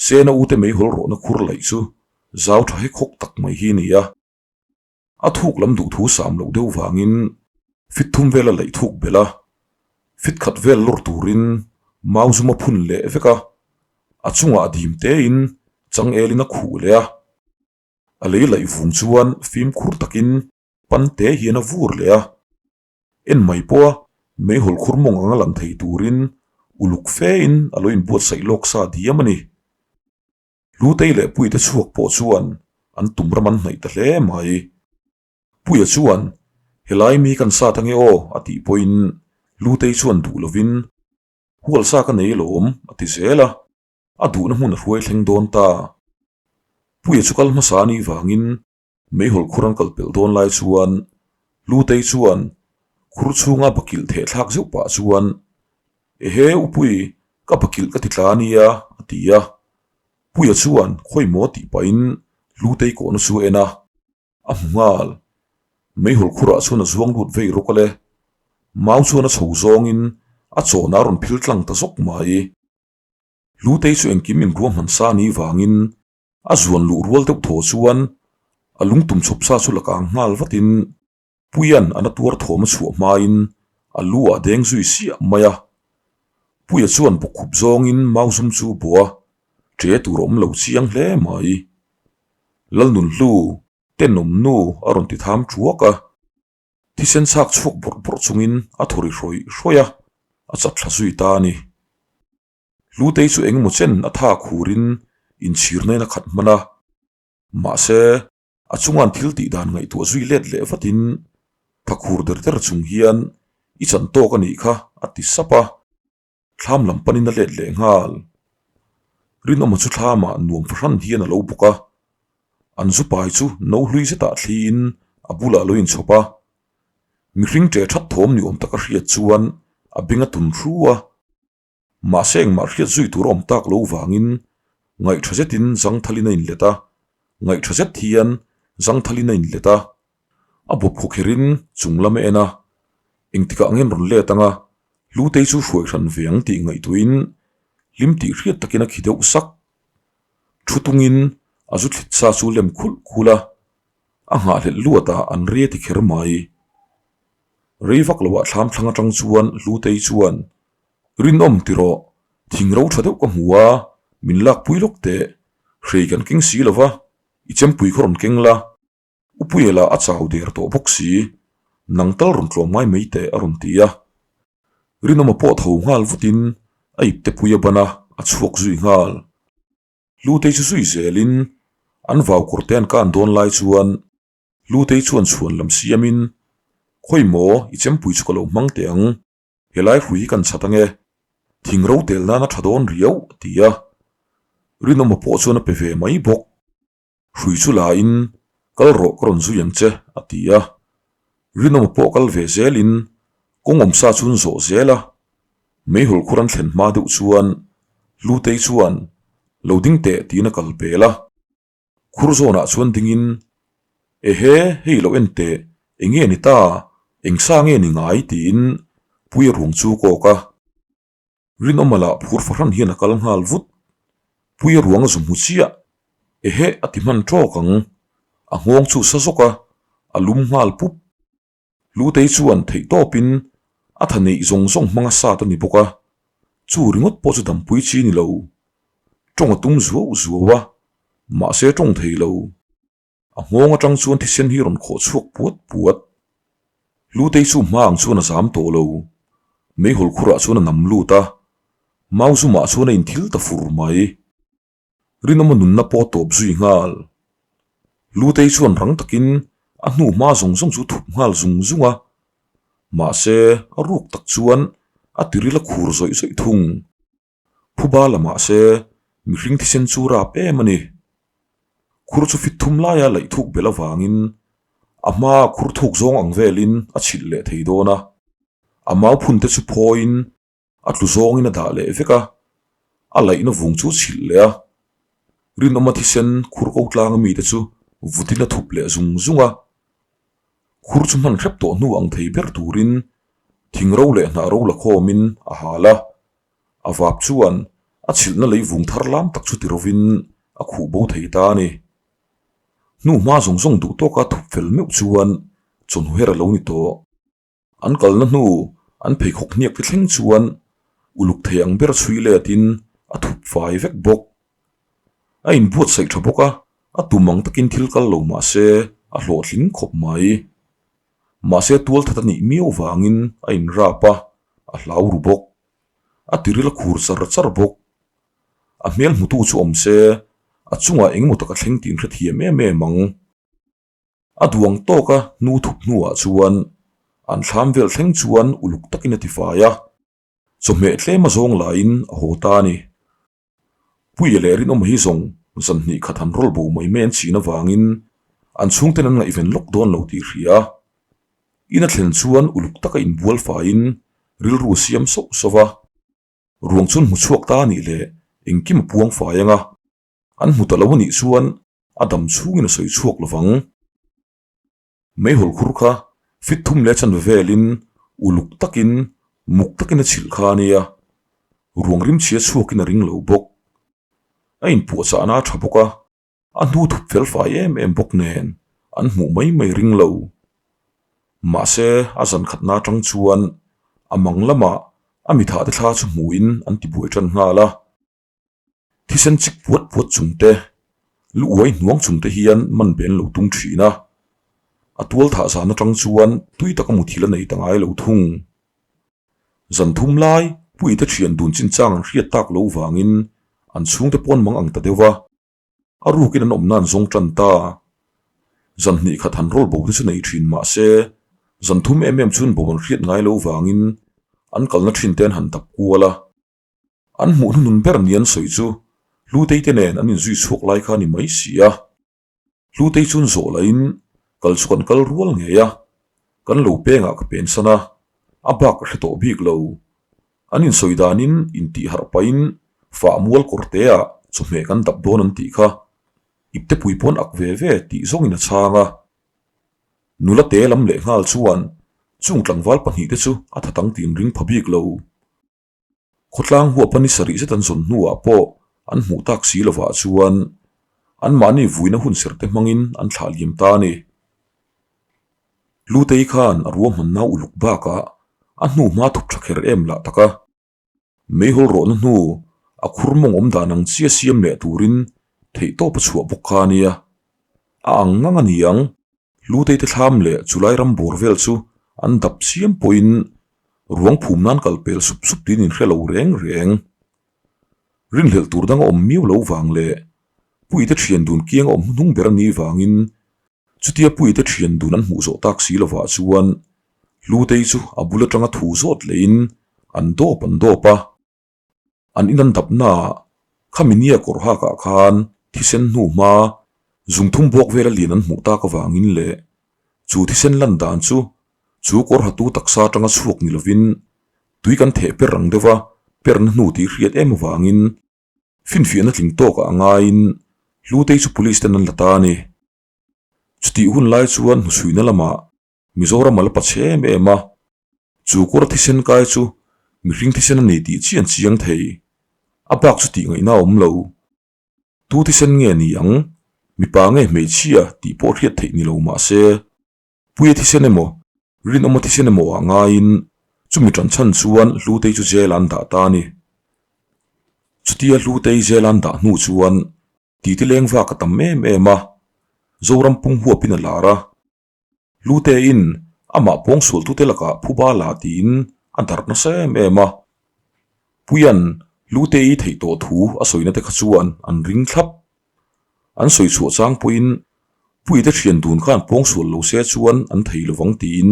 Sena ute meihawl rawhna khur laih chu zau tha hek hawk tak mai hi a ni a. A thuk lam duh thu sam loh deuh vangin fit thum vel a laih thuk belh a, fit khat vel lawr turin mau zum a phun leh vek a, a chungah a dim tein changelin a khuh leh a. A lei laih vung chuan fimkhur takin pan te hian a vur leh a, en mai pawha meihawl khur mawng anga lang thei turin uluk fein a lo inbuatsaih lawk sa diam a ni. Lutei leh Puite chhuak pawh chuan an tum ram an hnaih ta hle mai. Puia chuan, Helai mi kan sat ange aw a tih pawhin Lutei chuan duh lovin, Hual sa ka nei alawm a ti zel a, a duhna hmun a hruai thleng dawn ta. Puia chu kal hmasa a nih vangin Meihawl khur an kal pelh dawn lai chuan Lutei chuan khur chhunga bakilh theh thlak zeuh pah chuan, Ehe Upui, ka bakilh ka ti tla a nia, a ti a. Puia chuan khawi maw tih pahin Lutei kawhna chu a en a, a hmu nghal. Meihawl khurah chuan a zuang lut vei rawk a le. Mau chuan a chho zawngin a chawhna a rawn phil tlang ta zawk mai. Lutei chu engkim inruahman sa a nih vangin A zuan luh rual deuh thaw chuan a lungtum chhawp sa chu la kang nghal vatin Puia'n a na tuar thawm a chhuah hmain a lu ah deng zui siah mai a. Puia chuan bawkkhup zawngin mau zum chu bawh a, ṭe tur a awm lo chiang hle mai. Lalnunhlu, tenawm nu a rawn ti tham ṭuak a. Thisen chhak chhuak bawrh bawrh chungin a thaw ri hrawih hrawih a, a chat thla zui ta a ni. Hlutei chu engemaw chen a tha khurin inchhirnain a khat hman a, mahse a chunga'n thil tih dan ngaihtuah zui let leh vatin tha khur der der chung hian i chan tawk a nih kha a ti sap a, thlam lam panin a let leh nghal. Rinawma chu thlamah nuam fahran hian a lo bawk a, an zu pai chu no hlui zetah thliin a bulah a lo inchhawp a, mihring ṭe ṭhat thawm ni awm taka hriat chuan a beng a tun hru a. Mahse engmah hriat zui tur a awm tak lo vangin ngaihṭha zetin zangthalin a inlet a, ngaihṭha zet hian zangthalin a inlet a. A bawp khawkherin chung lam a en a, engtikah ngen rawn let anga Hlutei chu hruai hran ve ang tih ngaihtuahin hlim tih hriat takin a khi deuh sak. Thu tungin a zu thlit sa chu lem khulh khulh a, a nghahhlelh luatah an ria ti kher mai. Rei vak loah thlam thlang atang chuan Hlutei chuan, Rinawm ti rawh, thing ro tha deuh ka hmu a, min lakpui lawk teh, hrei kan keng si lo va, i chempui khaw rawn keng la. Upuia lah a chau der tawh bawk si, nang tal rawn tlawm ngai mai teh a rawn ti a. Rinawma pawh tho nghal vutin a ipte pui a ban a, a chhuak zui nghal. Hlutei chu zui zelin an vau kawr te an kan dawn lai chuan Hlutei chuan chhuan lam siamin, Khawi maw, i chempui chu ka lo hmang teh ang, helai hrui hi kan chhat ange, thing ro tel nan a tha dawn riau a ti a. Rinawma pawh chuan a pe ve mai bawk. Hrui chu la in, Kal rawh ka rawn zui ang che a ti a. Rinawma pawh kal ve zelin kawng awmsa chu an zawh zel a. Meihawl khur an thlen hma deuh chuan Hlutei chuan lo ding teh tiin a kal pel a. Khur zawnah chuan dingin, Ehe, hei lo en teh, eng nge ni ta, eng sa nge ni ngai? tiin Puia ruang chu kawk a. Rinawma lah phur fahran hian a kal nghal vut. Puia ruang a zu hmu chiah. Ehe a ti hman tawk ang. A nghawng chu sa zawk a, a lum nghal pup. Lutei chuan theih tawpin a tha neih zawng zawng hmanga sat a ni bawk a, chu ringawt pawh chu dampui chi ni lo. Tawng a tum zuau zuau a, mahse tawng thei lo. A nghawng atang chuan thisen hi rawn khawh chhuak puat puat. Lutei chu hma ang chuan a zam tawh lo. Meihawl khurah chuan a nam lut a, mau zumah chuan a inthil ta fur mai. Rinawma nunna pawh a tawp zui nghal. Lutei chuan rang takin a hnu hma zawng zawng chu a thup nghal zung zung a, mahse a ruk tak chuan a tiril a khur zawih zawih thung. Phuba la mahse mihring thisen chu rap em a ni. Khur chu fit thum laia laih thuk belh avangin a hmaa khur thuk zawng ang velin a chhilh leh thei dawn a, a mau phun te chu phawiin A tlu zawngin a dah leh vek a, a laihna vung chu chhilh leh a. Rinawma thisen khur ko tlanga mite chu vutin a thup leh zung zung a. Khur chu hman hrep tawh hnu ang thei ber turin thing ro leh hnah ro la khawmin a hal a. A vap chuan a chhilhna lei vung thar lam tak chu ti rovin a khuh bo thei ta a ni. Hnu hma zawng zawng duh tawka thup fel meuh chuan chawhnu her a lo ni tawh. An kalna hnu an pheikhawk hniak te thleng chuan uluk thei ang ber chhui letin a thup fai vek bawk. A inbuatsaih tha bawk a, a tum ang takin thil kal lo mah se a hlawhtling khawp mai. Mahse tualthat a nih miau vangin a inrap a, a hlau ru bawk. A tiril a khur char char bawk. A hmel hmutu chu awm se a chungah engemaw tak a thleng tih inhrethiam em em ang. A duang tawka hnu thup hnuah chuan an thlam vel thleng chuan uluk takin a tifai a, chawhmeh tlem a zawng laiin a haw ta a ni. Puia leh Rinawma hi zawng zan hnih khat han rawl bo mai mai an chin avangin an chhungten an ngaihven lawk dawn lo tih hria. In a thlen chuan uluk taka inbual faiin rilru a siam sauh sauh a, ruang chuan hmu chhuak ta a nih leh engkim a puang fai ang a, an hmu ta lo a nih chuan a dam chhungin a sawi chhuak lo vang. Meihawl khur kha fit thum leh chanve velin uluk takin muk takin a chhilh kha a nia, ruang rimchhia chhuakin a ring lo bawk. A inpuahchahna a tha bawk a, a hnu thup fel fai em em bawk nen an hmuh mai mai ring lo. Mahse a zan khatna atang chuan a mang lamah a mithahte thla chu hmuhin an tibuai tan nghal a. Thisen chik puat puat chung te, lu uai hnuang chung te hian man ben lo tung thin a. A tual thah zan atang chuan tui taka muthil a nei ta ngai lo thung. Zan thum lai puite thian dun chinchang an hriat tak lo vangin an chhungte pawn mang ang ta deuh va. A rukin an awmna an zawng tan ta. Zan hnih khat han rawl bo te chu nei thin mah se, zan thum em em chuan bo an hriat ngai lo vangin an kalna thin te an han dap kual a. An hmuh hnunun ber ni an sawi chu Hlutei te nen an inzui chhuak lai kha a ni mai si a. Hlutei chuan zawh lahin kal chu kan kal rual ngei a, kan lo pengah ka pensan a, a bak ka hre tawh bik lo. An insawi danin intih harh pahin fah mual kawr teah chawhmeh kan dap dawn an tih kha iptepui pawn ak ve ve tih zawngin a chhang a. Nula te lam lehnghal chuan chung tlangval pahnihte chu a tha tang tih an ring pha bik lo. Khawtlang huapa ni sarih zet an zawn hnuah pawh an hmuh tak si lovah chuan anmahni vuina hun serhte hmangin an thlah liam ta a ni. Lutei khan a ruahmanna uluk bakah a hnu hma thup tha kher em lah tak a, meihawl rawhna hnu a khur mawng awm dan ang chia siam leh turin theihtawp a chhuah bawk kha a nia. A ang ngang a ni ang. Lutei te thlam leh chulai ram bawr vel chu an dap chiam pawhin ruang phum nan kal pel sup sup tiin inhre lo reng reng. Rinhlelh tur dang a awm miau lo vang leh Puite thian dun kiang a awm hnuhnung ber a nih vangin chutia Puite thian dun an hmuh zawh tak si lovah chuan Lutei chu a bul atanga thu zawt lehin an dawp an dawp a. An in an dapnaah khami nia kawr hakah khan thisen hnu hma zungthum buak vela lian an hmuh tak avangin leh chu thisen lan dan chu chu kawr hatu taksa atanga chhuak ni lovin tui kan theh per ang deuh a, perna hnu tih hriat em avangin finfiahna tling tawkah a ngaiin Hlutei chu police ten an la ta a ni. Chutih hun lai chuan hnuchhuihna lamah Mizoram a la pa chhe em em a, chu kawr thisen kai chu Mihring thisen a ni tih chian chiang thei. A bak chu tih ngaihna a awm lo. Tu thisen nge ni ang? Mipa nge hmeichhia tih pawh hriat theih ni lo mah se, Puia thisen emaw, Rinawma thisen emaw ah ngaiin chumi ṭan chhan chuan Hlutei chu jail an dah ta a ni. Chutia Hlutei jail an dah hnu chuan titi leng vak a tam em em a, Zoram pum huapin a lar a. Hluteiin amah pawngsualtute lakah phuba la tiin a darh nasa em em a. Puia'n Hlutei theih tawh thu a sawina te kha chuan an ring thlap. An sawi chhuah chang pawhin Puite thian dun khan pawngsual lo se chuan an thei lovang tiin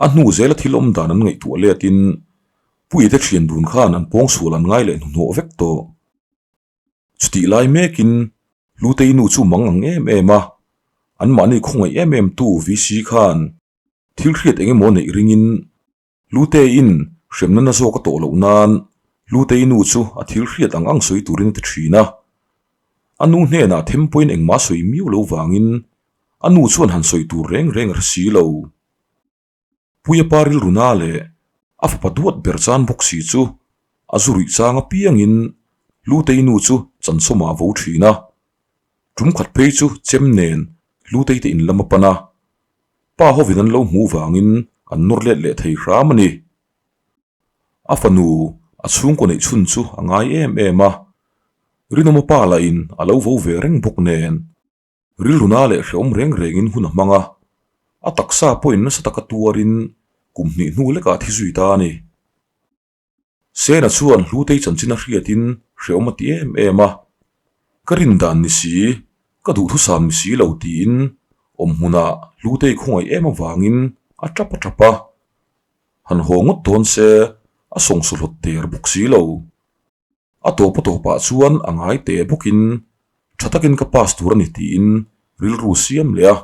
a hnu zela thil awm dan an ngaihtuah letin Puite thian dun khan an pawngsual an ngai leh hnuhnawh vek tawh. Chutih lai mekin Hlutei nu chu mang ang em em a, anmahni khawngaih em em tu VC khan thil hriat eng emaw neih ringin Hluteiin hremna na zawk a tawh loh nan Hlutei nu chu a thil hriat ang ang sawi turin a ti thin a. A nu hnenah them pawhin engmah sawi miau lo vangin a nu chuan han sawi tur reng reng a hre si lo. Puia pa rilru na leh a fapa duat ber chan bawk si chu a zu ruih chang apiangin Hlutei nu chu chansawmah a vo thin a. Tum khat phei chu chem nen Hlutei te in lam a pan a, pa hovin an lo hmuh vangin an nawr let leh thei hram a ni. A fanu a chhungkaw neih chhun chu a ngai em em a, Rinawma pa lahin a lo vo ve reng bawk nen rilru na leh hrehawm reng rengin hun a hmang a, a taksa pawhin nasa taka tuarin kum hnih hnu lekah thi zui ta a ni. Sena chuan Hlutei chanchin a hriatin hrehawm a ti em em a, Ka rin dan ni si, ka duhthusam ni si lo tiin awm hmunah Hlutei khawngaih em avangin a tap a tap a. Han haw ngawt dawn se a sawngsaw hlawt der bawk si lo. A tawp a tawpah chuan a ngai teh bawkin tha takin ka pass tur a ni tiin rilru siam leh a.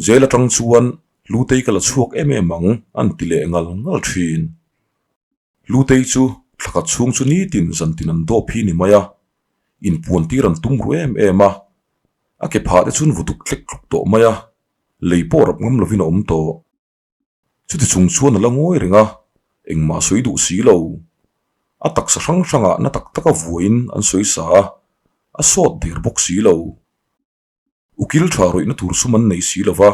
Jail atang chuan Hlutei ka la chhuak em em ang an ti leh ngal ngal thin. Hlutei chu thlakhat chhung chu nitin zantin an dawp hi ni mai a, inpuan tir an tum ru em em a. A ke phah te chuan vutuk tlek tluk tawh mai a, lei pawh rap ngam lovin a awm tawh. Chuti chung chuan a la ngawi reng a, engmah sawi duh si lo. A taksa hrang hrangah na tak taka vuain an sawi sa a, a sawt der bawk si lo. Ukil tha rawihna tur sum an nei si lo va,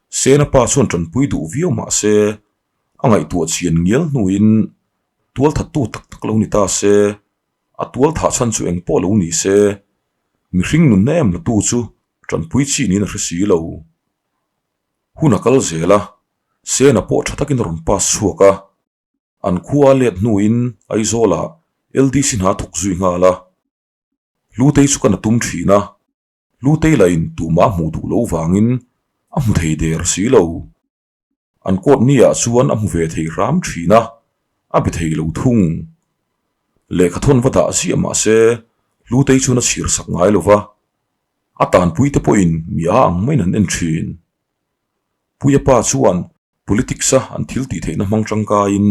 Sena pa chuan tanpui duh viau mah se, a ngaihtuah chian ngial hnuin tualthattu tak tak lo ni ta se, a tualthah chhan chu eng pawh lo ni se, mihring nunna em latu chu tanpui chi niin a hre si lo. Hun a kal zel a, Sena pawh tha takin a rawn pass chhuak a. An khua a let hnuin Aizawlah LDC hna a thawk zui nghal a. Hlutei chu ka na tum thin a, Hlutei lahin tumah a hmuh duh loh vangin a hmu thei der si lo. An court ni ah chuan a hmu ve thei hram thin a, a be thei lo thung. Lehkha thawn va dah ziah mah se Hlutei chuan a chhir sak ngai lo va. A tanpuite pawhin mi a ang maiin an en thin. Puia pa chuan politics-a an thil tih theihna hmang tangkaiin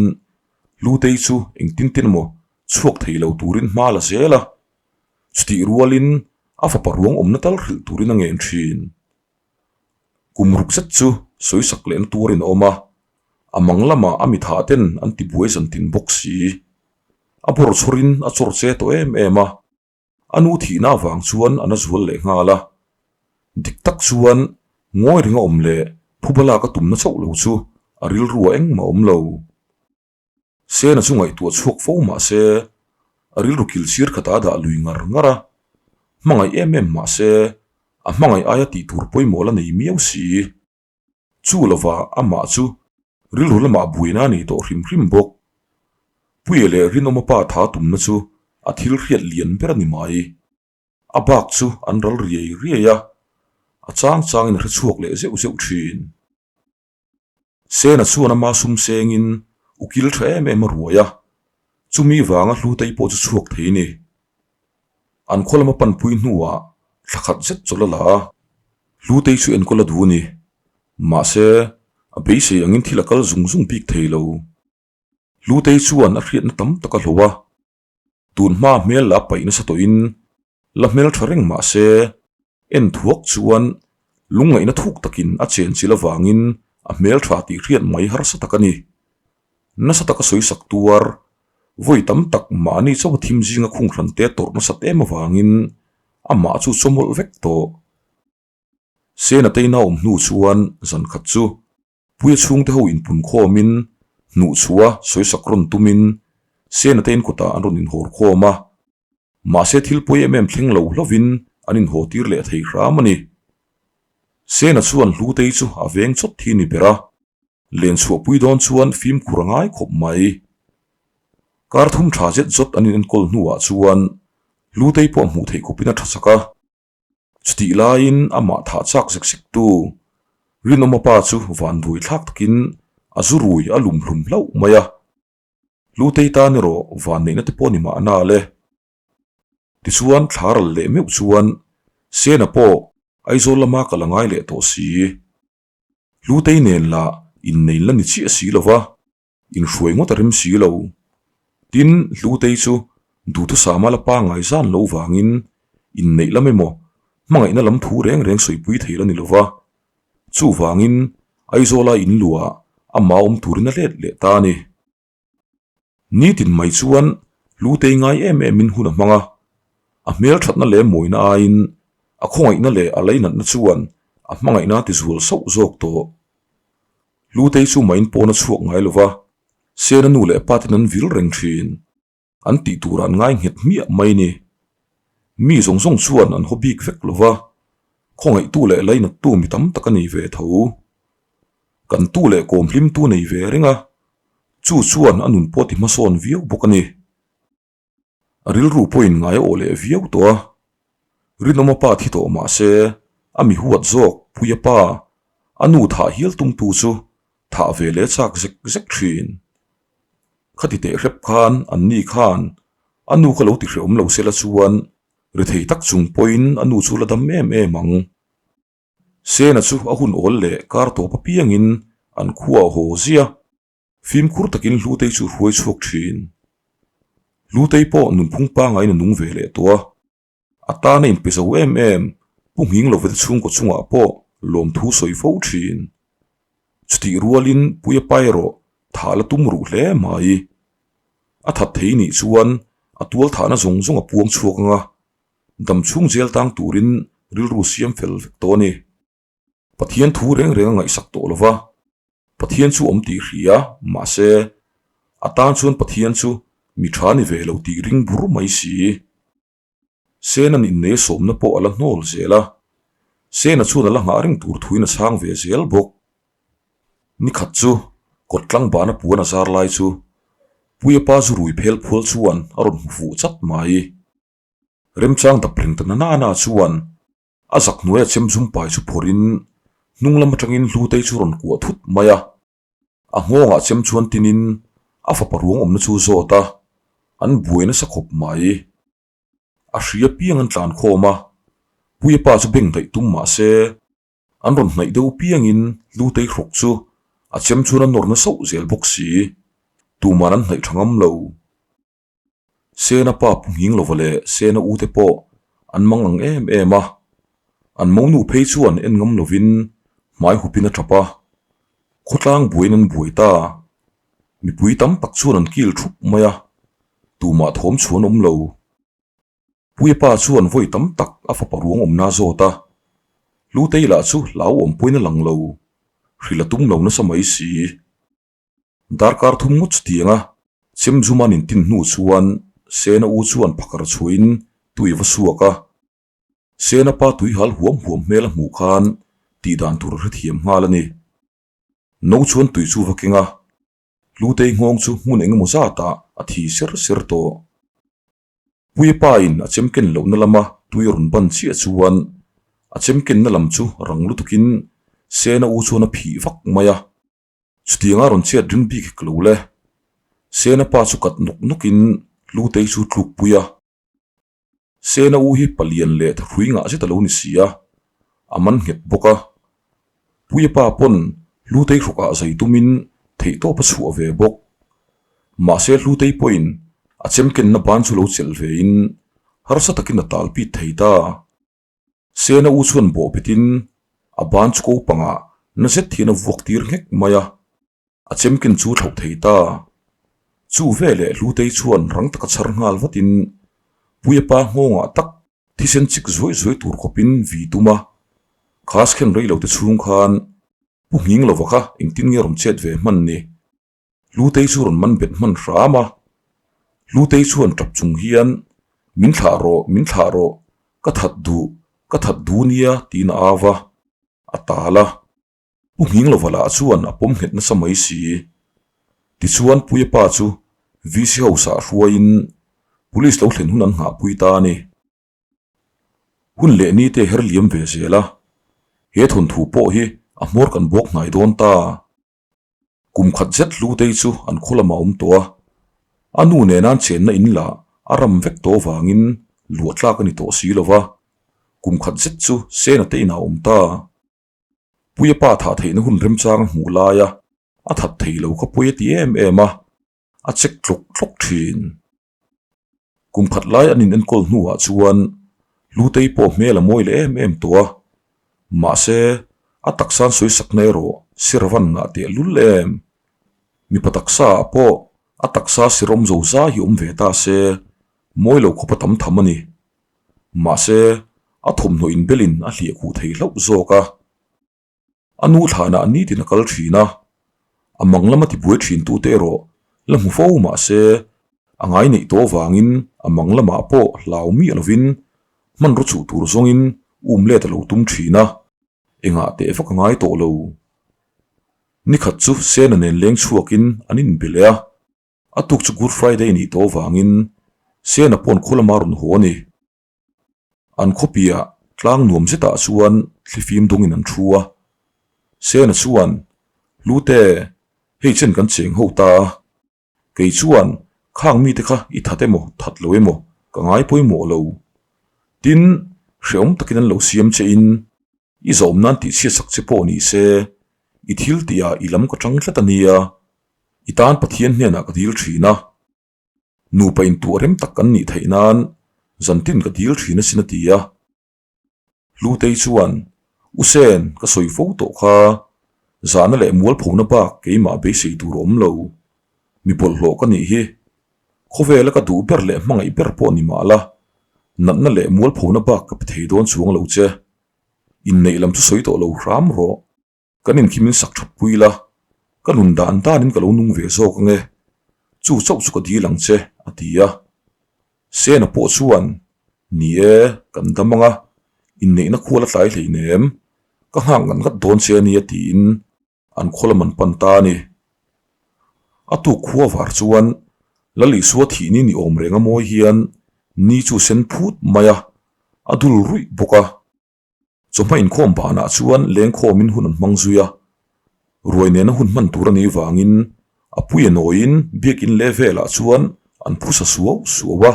Hlutei chu engtin tin emaw chhuak thei lo turin hma la zel a, chutih rualin a fapa ruang awmna tal hrilh turin a ngen thin. Kum ruk zet chu sawisak lehna tuarin a awm a, a mang lamah a mitha ten an tibuai zantin bawk si. A bawr chhawrin a chawr che tawh em em a. A nu thihna avang chuan a na zual leh nghal a. Dik tak chuan ngawi ring a awm leh phuba lak a tumna chauh lo chu a rilru a engmah a awm lo. Sena chu ngaihtuah chhuak fo mah se a rilru kil sir khat a dah lui ngar ngar a. Hmangaih em em mah se a hmangaih aia tih tur pawimawh la nei miau si. Chu lova amah chu rilru lamah buaina a nei tawh hrim hrim bawk. Puia leh Rinawma pa tha tumna chu a thil hriat lian ber a ni mai. A bak chu an ral riai riai a, a chang changin a hre chhuak leh zeuh zeuh thin. Sena chuan ama sum sengin ukil tha em em a ruai a, chumi vanga Hlutei pawh chu chhuak thei a ni. An khaw lama panpui hnuah thla khat zet chawlh a la a, Hlutei chu enkawl a duh a ni. Mahse, a beisei angin thil a kal zung zung bik thei lo. Hlutei chuan a hriatna tam tak a hloh a, tun hma hmel la paih nasa tawhin la hmel tha reng mah se, en thuak chuan lungngaihna thuk takin a chenchilh avangin a hmel tha tih hriat mai harsa tak a ni. Nasa taka sawisak tuar, vawi tam tak mahni chauha thim zinga khung hran te tawrh nasat em avangin amah chu chawmawlh vek tawh. Sena teina awm hnu chuan zan khat chu Puia chhungte ho inpun khawmin hnuh chhuah sawisak rawn tumin Sena te inkawtah an rawn inhawr khawm a, mahse thil pawi em em thleng lo hlauhin an inhaw tir leh thei hram a ni. Sena chuan Hlutei chu a veng chawt thi ni ber a, len chhuahpui dawn chuan fimkhur a ngai khawp mai. Kar thum tha zet zawt an inenkawl hnuah chuan Hlutei pawh hmuh theih khawpin a tha chak a. Chutih laiin amah thah chak zek zek tu Rinawma pa chu van buai thlak takin a zu rui a lum hlum hlauh mai a. Hlutei tan erawh van neihna te pawh ni mahna le. Tichuan thla ral leh meuh chuan Sena pawh Aizawl lama kal a ngai leh tawh si. Hlutei nen lah innein la ni chiah si lo va. Inhruai ngawt a rem si lo. Tin, Hlutei chu duhthusama la pangngai zan lo vangin inneih lam emaw hmangaihna lam thu reng reng sawipui thei la ni lo va. Chuvangin Aizawla in luah amah awm turin a let leh ta a ni. Nitin mai chuan Hlutei ngai em emin hun a hmang a. A hmelthatna leh mawina aiin a khawngaihna leh a leinatna chuan a hmangaihna a tizual sauh zawk tawh. Hlutei chu main pawn a chhuak ngai lo va, Sena nu leh pa ten an vil reng thin. An tih tur an ngai nghet hmiah mai ni. Mi zawng zawng chuan an haw bik vek lo va, khawngaihtu leh lainattu mi tam tak a nei ve tho. Kan tu leh kawm hlimtu nei ve reng a, chu chuan a nun pawh ti hmasawn viau bawk a ni. A rilru pawhin ngai a awh leh viau tawh a, Rinawma pa thi tawh mah se a mi huat zawk Puia pa, a nu thah hial tumtu chu thah ve leh chak zek zek thin. Khati teh hrep khan an ni khan a nu kha lo ti hrehawm lo sela chuan rethei tak chung pawhin a nu chu la dam em em ang. Sena chu a hun awl leh kar tawp apiangin an khua a haw zia. Fimkhur takin Hlutei chu hruai chhuak thin. Hlutei pawh nunphung pangaiin a nung ve leh tawh a. A tan a inpe zo em em, Pu Nghinglovete chhungkaw chungah pawh lawmthu sawi fo thin. Chutih rualin Puia pa erawh thah la tum ruh hle mai. A that thei nih chuan a tual thahna zawng zawng a puang chhuak ang a, damchhung zel tang turin rilru siam fel vek tawh a ni. Pathian thu reng reng a ngaihsak tawh lo va, Pathian chu awm tih hria, mahse, a tan chuan Pathian chu mi tha ni ve lo tih ring bur mai si. Sena'n innei sawmna pawh a la hnawl zel a, Sena chuan a la nghah reng tur thuin a chhang ve zel bawk. Ni khat chu kawt tlangbana puan a zar lai chu Puia pa zu rui phel phual chuan a rawn hmu fuh chat mai. Remchang dap reng ta na na chuan A zak hnuaia chem zum pai chu phawrhin hnung lam atangin Hlutei chu rawn kuah thut mai a. A nghawngah chem chuan tinin a fapa ruang awmna chu zawt a, an buai nasa khawp mai. A hria piang an tlan khawm a, Puia pa chu beng daih tum mah se an rawn hnaih deuh piangin Hlutei hrawk chu a chem chuan a nawr na sauh zel bawk si. Tuman an hnaih tha ngam lo. Sena pa pu nghing lova leh Sena u te pawh an mang ang em em a, an monu phei chuan en ngam lovin hmai hupin a tap a, khawtlang buaiin an buai ta. Mipui tam tak chuan an kil thup mai a, tumah thawm chu an awm lo. Puia pa chuan vawi tam tak a fapa ruang awmna zawt a, Hlutei lah chu hlauhawm pawhin a lang lo, hrilh a tum lo nasa mai si. Darkar thum ngawt chutiang a, Chemzuman in tin hnu chuan Sena u chuan phakar chhuahin tui va suak a. Sena pa tui hal huam huam hmel a hmuh khan tih dan tur a hrethiam nghal a ni. No chuan tui chu va keng a, Hlutei nghawng chu hmun engemaw zatah a thi ser ser tawh. Puia pa in a chemken lohna lama tui a rawn ban chiah chuan a chemkenna lam chu rang lutukin Sena u chuan a phih vak mai a. Chutianga rawn chhiat ring bik hek lo le. Sena pa chu kat nawk nawkin Hlutei chu tluk pui a. Sena u hi palian leh thahrui ngah zet a lo ni si a, a man nghet bawk a. Puia pa pawn Hlutei hrawkah zai tumin theihtawp a chhuah ve bawk. Mahse Hlutei pawhin a chemkenna ban chu lo chelh vein harsa takin a tal pit thei ta. Sena u chuan bawh betin a ban chu ko pangah na zet hian a vuak tir nghek mai a. A chemkin chu thlauh thei ta. Chu veleh Hlutei chuan rang taka chhar nghal vatin Puia pa nghawngah tak thisen chik zuai zuai tur khawpin vi tum a. Khas khen rei lo te chhung khan Pu Nghing lova kha engtin nge rawn chet ve hman ni? Hlutei chu rawn man bet hman hram a. Hlutei chuan tap chung hian, Min thlah rawh, min thlah rawh, ka that duh, ka that duh nia tiin a au va, a tal a. Pu Nghing lova lah chuan a pawm nghet nasa mai si. Tichuan Puia pa chu VC House ah hruaiin Police lo thlen hun an nghahpui ta a ni. Hun leh ni te her liam ve zel a, he thawnthu pawh hi a hmawr kan bawk hnai dawn ta. Kum khat zet Hlutei chu an khaw lamah a awm tawh a, a nu nena an chenna in lah a ram vek tawh avangin luah tlak a ni tawh si lo va, kum khat zet chu Sena te inah a awm ta. Puia pa thah theihna hun remchang a hmuh laia a that thei lo kha pawi a ti em em a, a check tlawk tlawk thin. Kum khat lai an inenkawl hnuah chuan Hlutei pawh hmel a mawi leh em em tawh a, mahse a taksa an sawi sakna erawh sirvan ngah teh lul em. Mipa taksa ah pawh a taksa sirawm zo zai hi awm ve ta se mawi lo khawp a tam tham a ni. Mahse a thawmhnaw inbelin a hliah khuh thei hlauh zawk a. A nu thlanah nitin a kal thin a, a mang lama tibuai thin tute erawh la hmu fo mah se a ngai neih tawh avangin a mang lamah pawh hlau miah lovin hmanraw chhuh tur zawngin um let a lo tum thin a, engah teh vak a ngai tawh lo. Nikhat chu Sena nen leng chhuakin an inbe leh a, a tuk chu Good Friday nih tawh avangin Sena pawn khaw lama rawn haw a ni. An khawpiah tlang nuam zetah chuan thlifim dawngin an thu a. Sena chuan, Hlute, hei chen kan cheng ho ta a. Kei chuan khang mite kha i that emaw that lo emaw ka ngai pawimawh lo. Tin, hrehawm takin an lo siam che in i zawm nan tihchhiatsak che pawh ni se, i thil tihah i lam ka tang tlat a nia. I tan Pathian hnenah ka dil thin a. Nupa intuah rem tak kan nih theih nan zantin ka dil thin asin a ti a. Hlutei chuan, U Sen, ka sawi fo tawh kha, zahna leh mualphona bak keimah beisei tur a awm lo. Mi bawlhhlawh ka nih hi. Khawvela ka duh ber leh hmangaih ber pawh ni mah la, natna leh mualphona bak ka pe thei dawn chuang lo che. Inneih lam chu sawi tawh lo hram rawh. Kan inkhim in sak that pui la, ka nun dan danin ka lo nung ve zawk ange, chu chauh chu ka dil ang che, a ti a. Sena pawh chuan, Ni e, kan dam anga, inneihna khual a tlai hleinem, ka nghak ngat ngat dawn che a nia tiin an khaw lam an pan ta a ni. A tuk khua var chuan Lal Isua thihni ni awm reng a mawi hian ni chu sen phut mai a, a dul ruih bawk a. Chawhma inkhawm banah chuan lengkhawmin hun an hmang zui a, ruai nena hun hman tur a nih vangin a pui a nawiin biakin leh velah chuan an phusa suau suau a.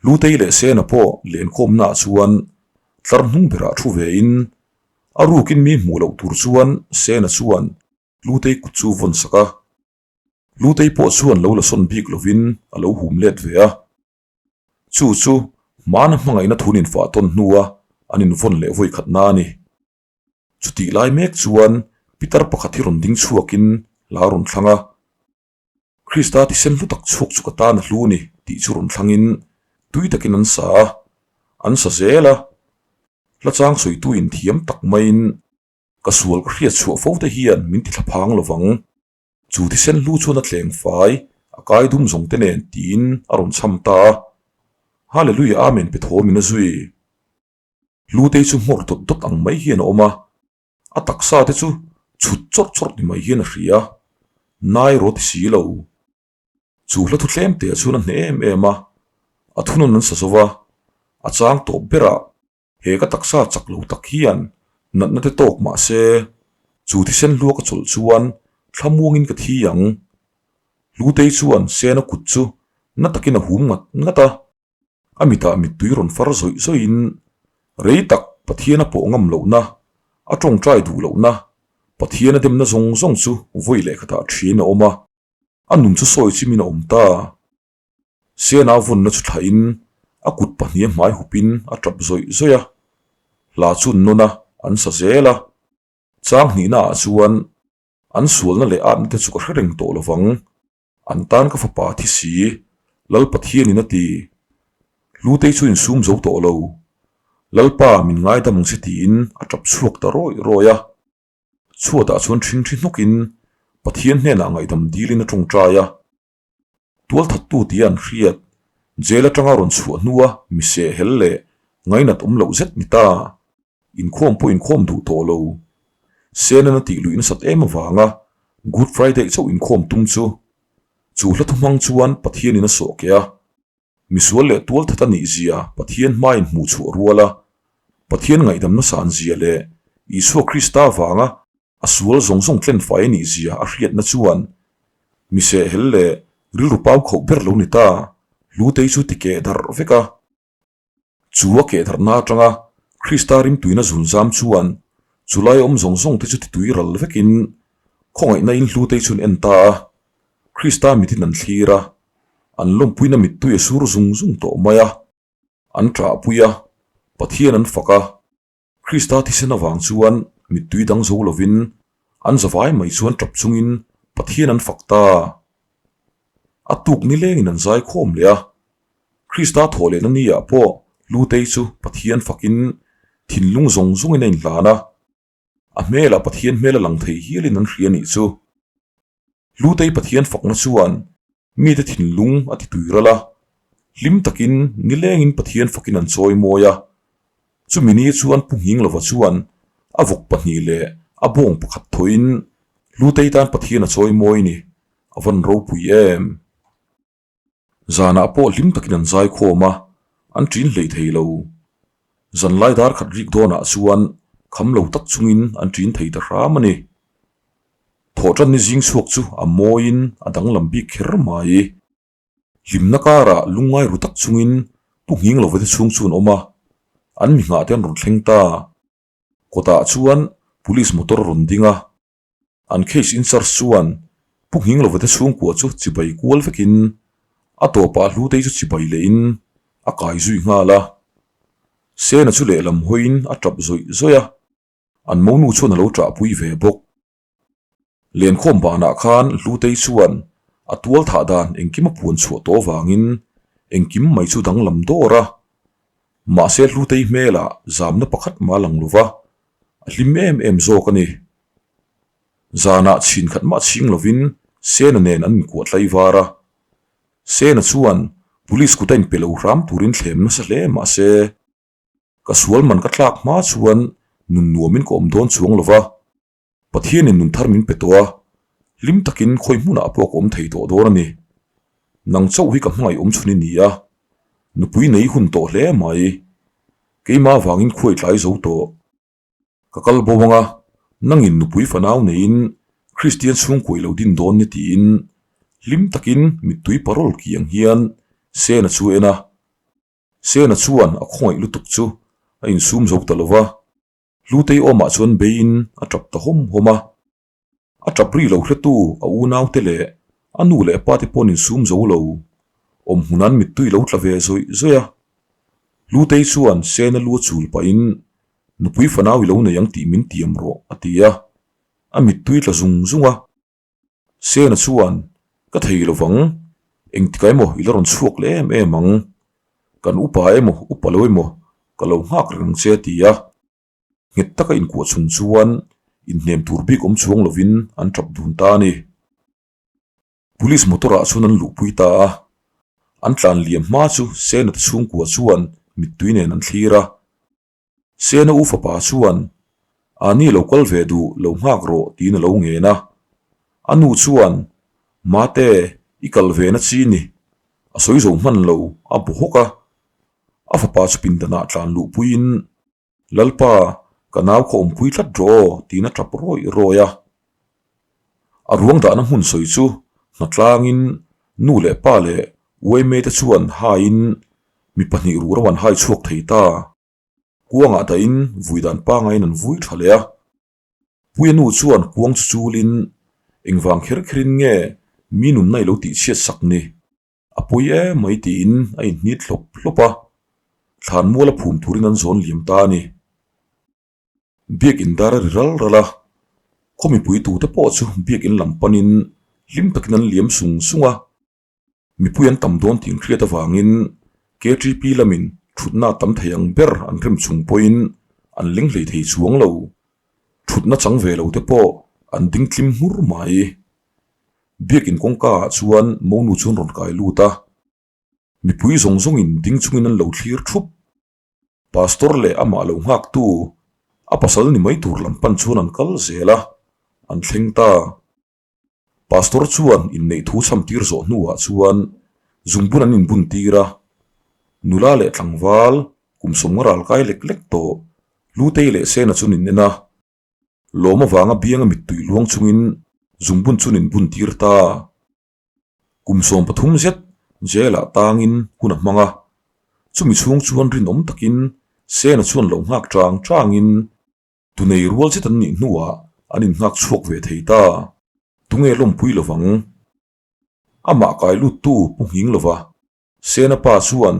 Lutei leh Sena pawh lenkhawmnaah chuan tlar hnung berah thu vein a rukin mi hmuh loh tur chuan Sena chuan Lutei kut chu vawn sak a. Lutei pawh chuan lo la sawn bik lovin a lo hum let ve a. Chu chu hmana hmangaihna thun infah tawn hnua an invawn leh vawi khatna a ni. Chutih lai mek chuan pitar pakhat hi rawn ding chhuakin hla rawn thlang a, Krista thisen hlu tak chhuak chu ka tan a hlu ni tih chu rawn thlangin tui takin an sa a, an sa zel a. Hla chang sawitu inthiam tak maiin ka sual ka hriat chhuah fo te hian min ti thlaphang lovang. Chu thisen hlu chuan a tleng fai, a kai dum zawng te nen tiin a rawn chham ta a. Hallelujah Amen pe thawmin a zui. Hlutei chu hmawr dawt dawt ang mai hian a awm a, a taksa te chu chhut chawrh chawrh ni mai hian a hria. Nai rawh ti si lo. Chu hla thu tlem te chuan a hneh em em a, a thunawn an sa zo va, a chang tawp berah He ka taksa chak lo tak hian natna te tawk mah se, chu thisen hlua ka chawlh chuan thlamuangin ka thi ang. Hlutei chuan Sena kut chu na takin a hum ngat ngat a, a mitah mittui rawn far zawih zawihin rei tak Pathian a pawh ngam lohna, a tawngtai duh lohna, Pathian a demna zawng zawng chu vawi leh khatah thian a awm a, a nun chu sawi chimin a awm ta. Siana vawnna chu thlahin a kut pahnih a hmai hupin a tap zawih zawih a, hla chu an nawn a, an sa zel a. Chang hnihnaah chuan An sualna leh atna te chu ka hre reng tawh lovang. An tan ka fapa thi si, Lal Pathianin a ti. Hlutei chu insum zo tawh lo. Lalpa min ngaidam ang che tiin a tap chhuak ta rawih rawih a. Chhuatah chuan ṭhingṭhi hnawkin Pathian hnenah ngaihdam dilin a ṭawngṭai a. Tualthattu tia an hriat, jail aṭanga rawn chhuah hnua mi sehhel leh ngainat awm loh zet ni ta. Inkhawm pawh inkhawm duh tawh lo. Senan a tih luih nasat em avanga Good Friday chauh inkhawm tum chu chu hla thu hmang chuan Pathianin a sawh keh a. Misual leh tualthat a nih zia Pathian hmain hmuh chhuah rual a, Pathian ngaihdam nasa an zia leh Isua Krista vanga a sual zawng zawng tlenfai a nih zia a hriatna chuan mi sehhel leh rilru pau khauh ber lo ni ta Hlutei chu ti keh darh vek a. Chu a keh darhna atanga Krista rimtuina zunzam chuan chulai awm zawng zawng te chu ti tui ral vekin khawngaihna in Hlutei chu an en ta a, Krista mitin an thlir a, an lawmpuina mittui a sur zung zung tawh mai a, an ṭahpui a, Pathian an fak a. Krista thisen avang chuan mittui dang zo lovin an zavai mai chuan ṭap chungin Pathian an fak ta. A tuk nilengin an zai khawm leh a, Krista thawh lehna ni ah pawh Lutei chu Pathian fakin thinlung zawng zawngin a inhlan a, a hmelah Pathian hmel a lang thei hialin an hria nih chu. Hlutei Pathian fakna chuan mite thinlung a ti tui ral a, hlim takin nilengin Pathian fakin an chawi mawi a. Chumi ni chuan Pu Nghinglova chuan a vawk pahnih leh a bawng pakhat thawhin Hlutei tan Pathian a chawi mawi ni, a van ropui em! Zanah pawh hlim takin an zai khawm a, an ṭin hlei thei lo. Zanlai dar khat rik dawnah chuan kham lo tak chungin an ṭin thei ta hram a ni. Thawhṭan ni zing chhuak chu a mawiin a danglam bik kher mai. Hlimna karah lungngai ru tak chungin Pu Nghinglovate chhung chu an awm a, an mi nghah te an rawn thleng ta. Kawtah chuan Police motor a rawn ding a. An case in charge chuan Pu Nghinglovate chhungkua chu chibai kual vekin a tawpah Hlutei chu chibai lehin a kai zui nghal a. Sena chu lehlam hawiin a tap zawih zawih a, an monu chuan a lo ṭahpui ve bawk. Lenkhawm banah khan Hlutei chuan a tual thah dan engkim a puan chhuah tawh avangin engkim mai chu danglam dawr a. Mahse Hlutei hmelah zamna pakhat mah lang lova, a hlim em em zawk a ni. Zanah chhin khat mah chhing lovin Sena nen an inkuah tlai var a. Sena chuan Police kut a inpe lo hram turin thlem nasa hle mahse ka sual man ka tlak hma chuan nun nuamin ka awm dawn chuang lova. Pathianin nun thar min pe tawh a, hlim takin khawi hmunah pawh ka awm thei tawh dawn a ni. Nang chauh hi ka hmangaih awm chhun i ni a, nupui nei hun tawh hle mai. Keimah vangin khuai tlai zo tawh. Ka kal bo ang a, nangin nupui fanau neiin Kristian chhungkua i lo din dawn ni tiin hlim takin mittui parol kiang hian Sena chu a en a. Sena chuan a khawngaih lutuk chu a insum zo ta lo va. Hlutei awmah chuan beiin a tap ta hawm hawm a. A tap ri lo hretu a unaute leh a nu leh pa te paw'n insum zo lo. Awm hmunan mittui lo tla ve zawih zawih a. Hlutei chuan Sena lu a chul pahin, Nupui fanau i lo nei ang tih min tiam rawh, a ti a. A mittui tla zung zung a. Sena chuan, Ka thei lo vang, engtikah emaw i la rawn chhuak leh em em ang. Kan upa emaw upa lo emaw ka lo nghak reng ang che a ti a. Nghet taka inkuah chung chuan inhnem tur bik awm chuang lovin an tap dun ta a ni. Police motor ah chuan an luhpui ta a, an tlan liam hma chu Sena te chhungkua chuan mittui nen an thlir a. Sena u fapa chuan, A ni lo kal ve duh, lo nghak rawh tiin a lo ngen a. A nu chuan, Mate, i kal ve na chi ni. A sawi zo hman lo, a bu hawk a. A fapa chu pindanah tlan luhpuiin, Lalpa, ka nau kha awmpui tlat rawh aw tiin a tap rawih rawih a. A ruang dahna hmun sawi chu hnatlangin nu leh pa leh uaime te chuan haiin mi pahnih rura an hai chhuak thei ta. Kuangah dahin vui dan pangaiin an vui tha leh a. Puia nu chuan kuang chu chulin engvang kher kherin nge mi nunna i lo tihchhiat sak ni? A pui em mai tiin a inhnit hlawp hlawp a, thlan mual a phum turin an zawn liam ta a ni. Biak in dar a ri ral ral a. Khaw mipui tute pawh chu biakin lam panin hlim takin an liam sung sung a. Mipui an tam dawn tih hriat avangin KTP lamin thutna a tam thei ang ber an rem chung pawhin an leng hlei thei chuang lo. Thutna chang ve lo te pawh an ding tlim hmur mai. Biakin kawngka ah chuan monu chu an rawn kai lut a. Mipui zawng zawngin ding chungin an lo thlir thup. Pastor leh amah lo nghaktu a pasal ni mai tur lam pan chuan an kal zel a, an thleng ta. Pastor chuan inneih thu chham tir zawh hnuah chuan zungbun an inbun tir a, nula leh tlangval kum sawmnga ral kai lek lek tawh Hlutei leh Sena chu an in en a, lawm avanga bianga mittui luang chungin zungbun chu an inbun tir ta. Kum 13 zet jail ah tangin hun a hmang a, chumi chhung chuan rinawm takin Sena chuan lo nghak chang changin tunei rual zet an nih hnuah an innghak chhuak ve thei ta. Tunge lawmpui lovang? Amah kai luttu pu nghing lova Sena pa chuan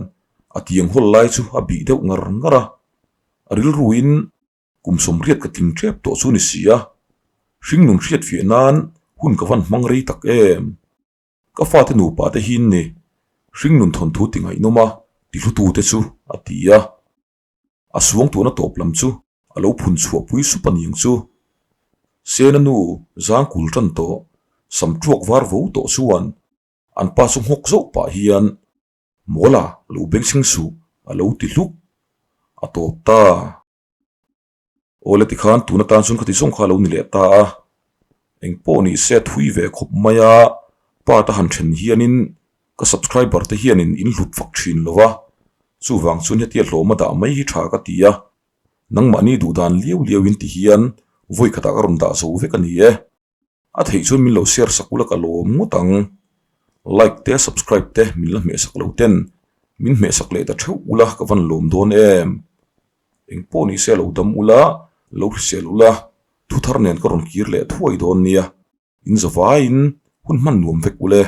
a tiang hawl lai chu a bih deuh ngar ngar a, a rilruin Kum 80 ka tling tep tawh chu ni si a, hringnun hriat fiah nan hun ka van hmang rei tak em? Ka fate nupa te hi ni, hringnun thawnthu ti ngaihnawm a ti hlutu te chu a ti a. A suang tuahna tawp lam chu a lo phun chhuah pui sup a niang chu. Sena nu zang kul tan tawh, sam tuak var vo tawh chuan an pa chu nghawk zauh pah hian Mawla lo bengchheng suh a lo ti hluk. A tawp ta. Awle tikhan tun atan chuan khati zawng kha a lo ni leh ta a. Eng pawh ni se thui ve khawp mai a, part a han then hianin ka subscriber te hianin in hlut fak thin lo va, chuvang chuan hetia hlawm a dah mai hi tha ka ti a. Nangmahni duhdan liau liauin ti hian vawi khatah ka rawn dah zo vek a ni e. A theih chuan min lo share sak ula ka lawm ngawt ang. Like te subscribe te min la hmeh sak lo ten min hmeh sak leh ta theuh ula ka van lawm dawn em. Eng pawh ni se lo dam ula, lo hrisel ula, thu thar nen ka rawn kir leh thuai dawn nia. In zavaiin hun hman nuam vek ule.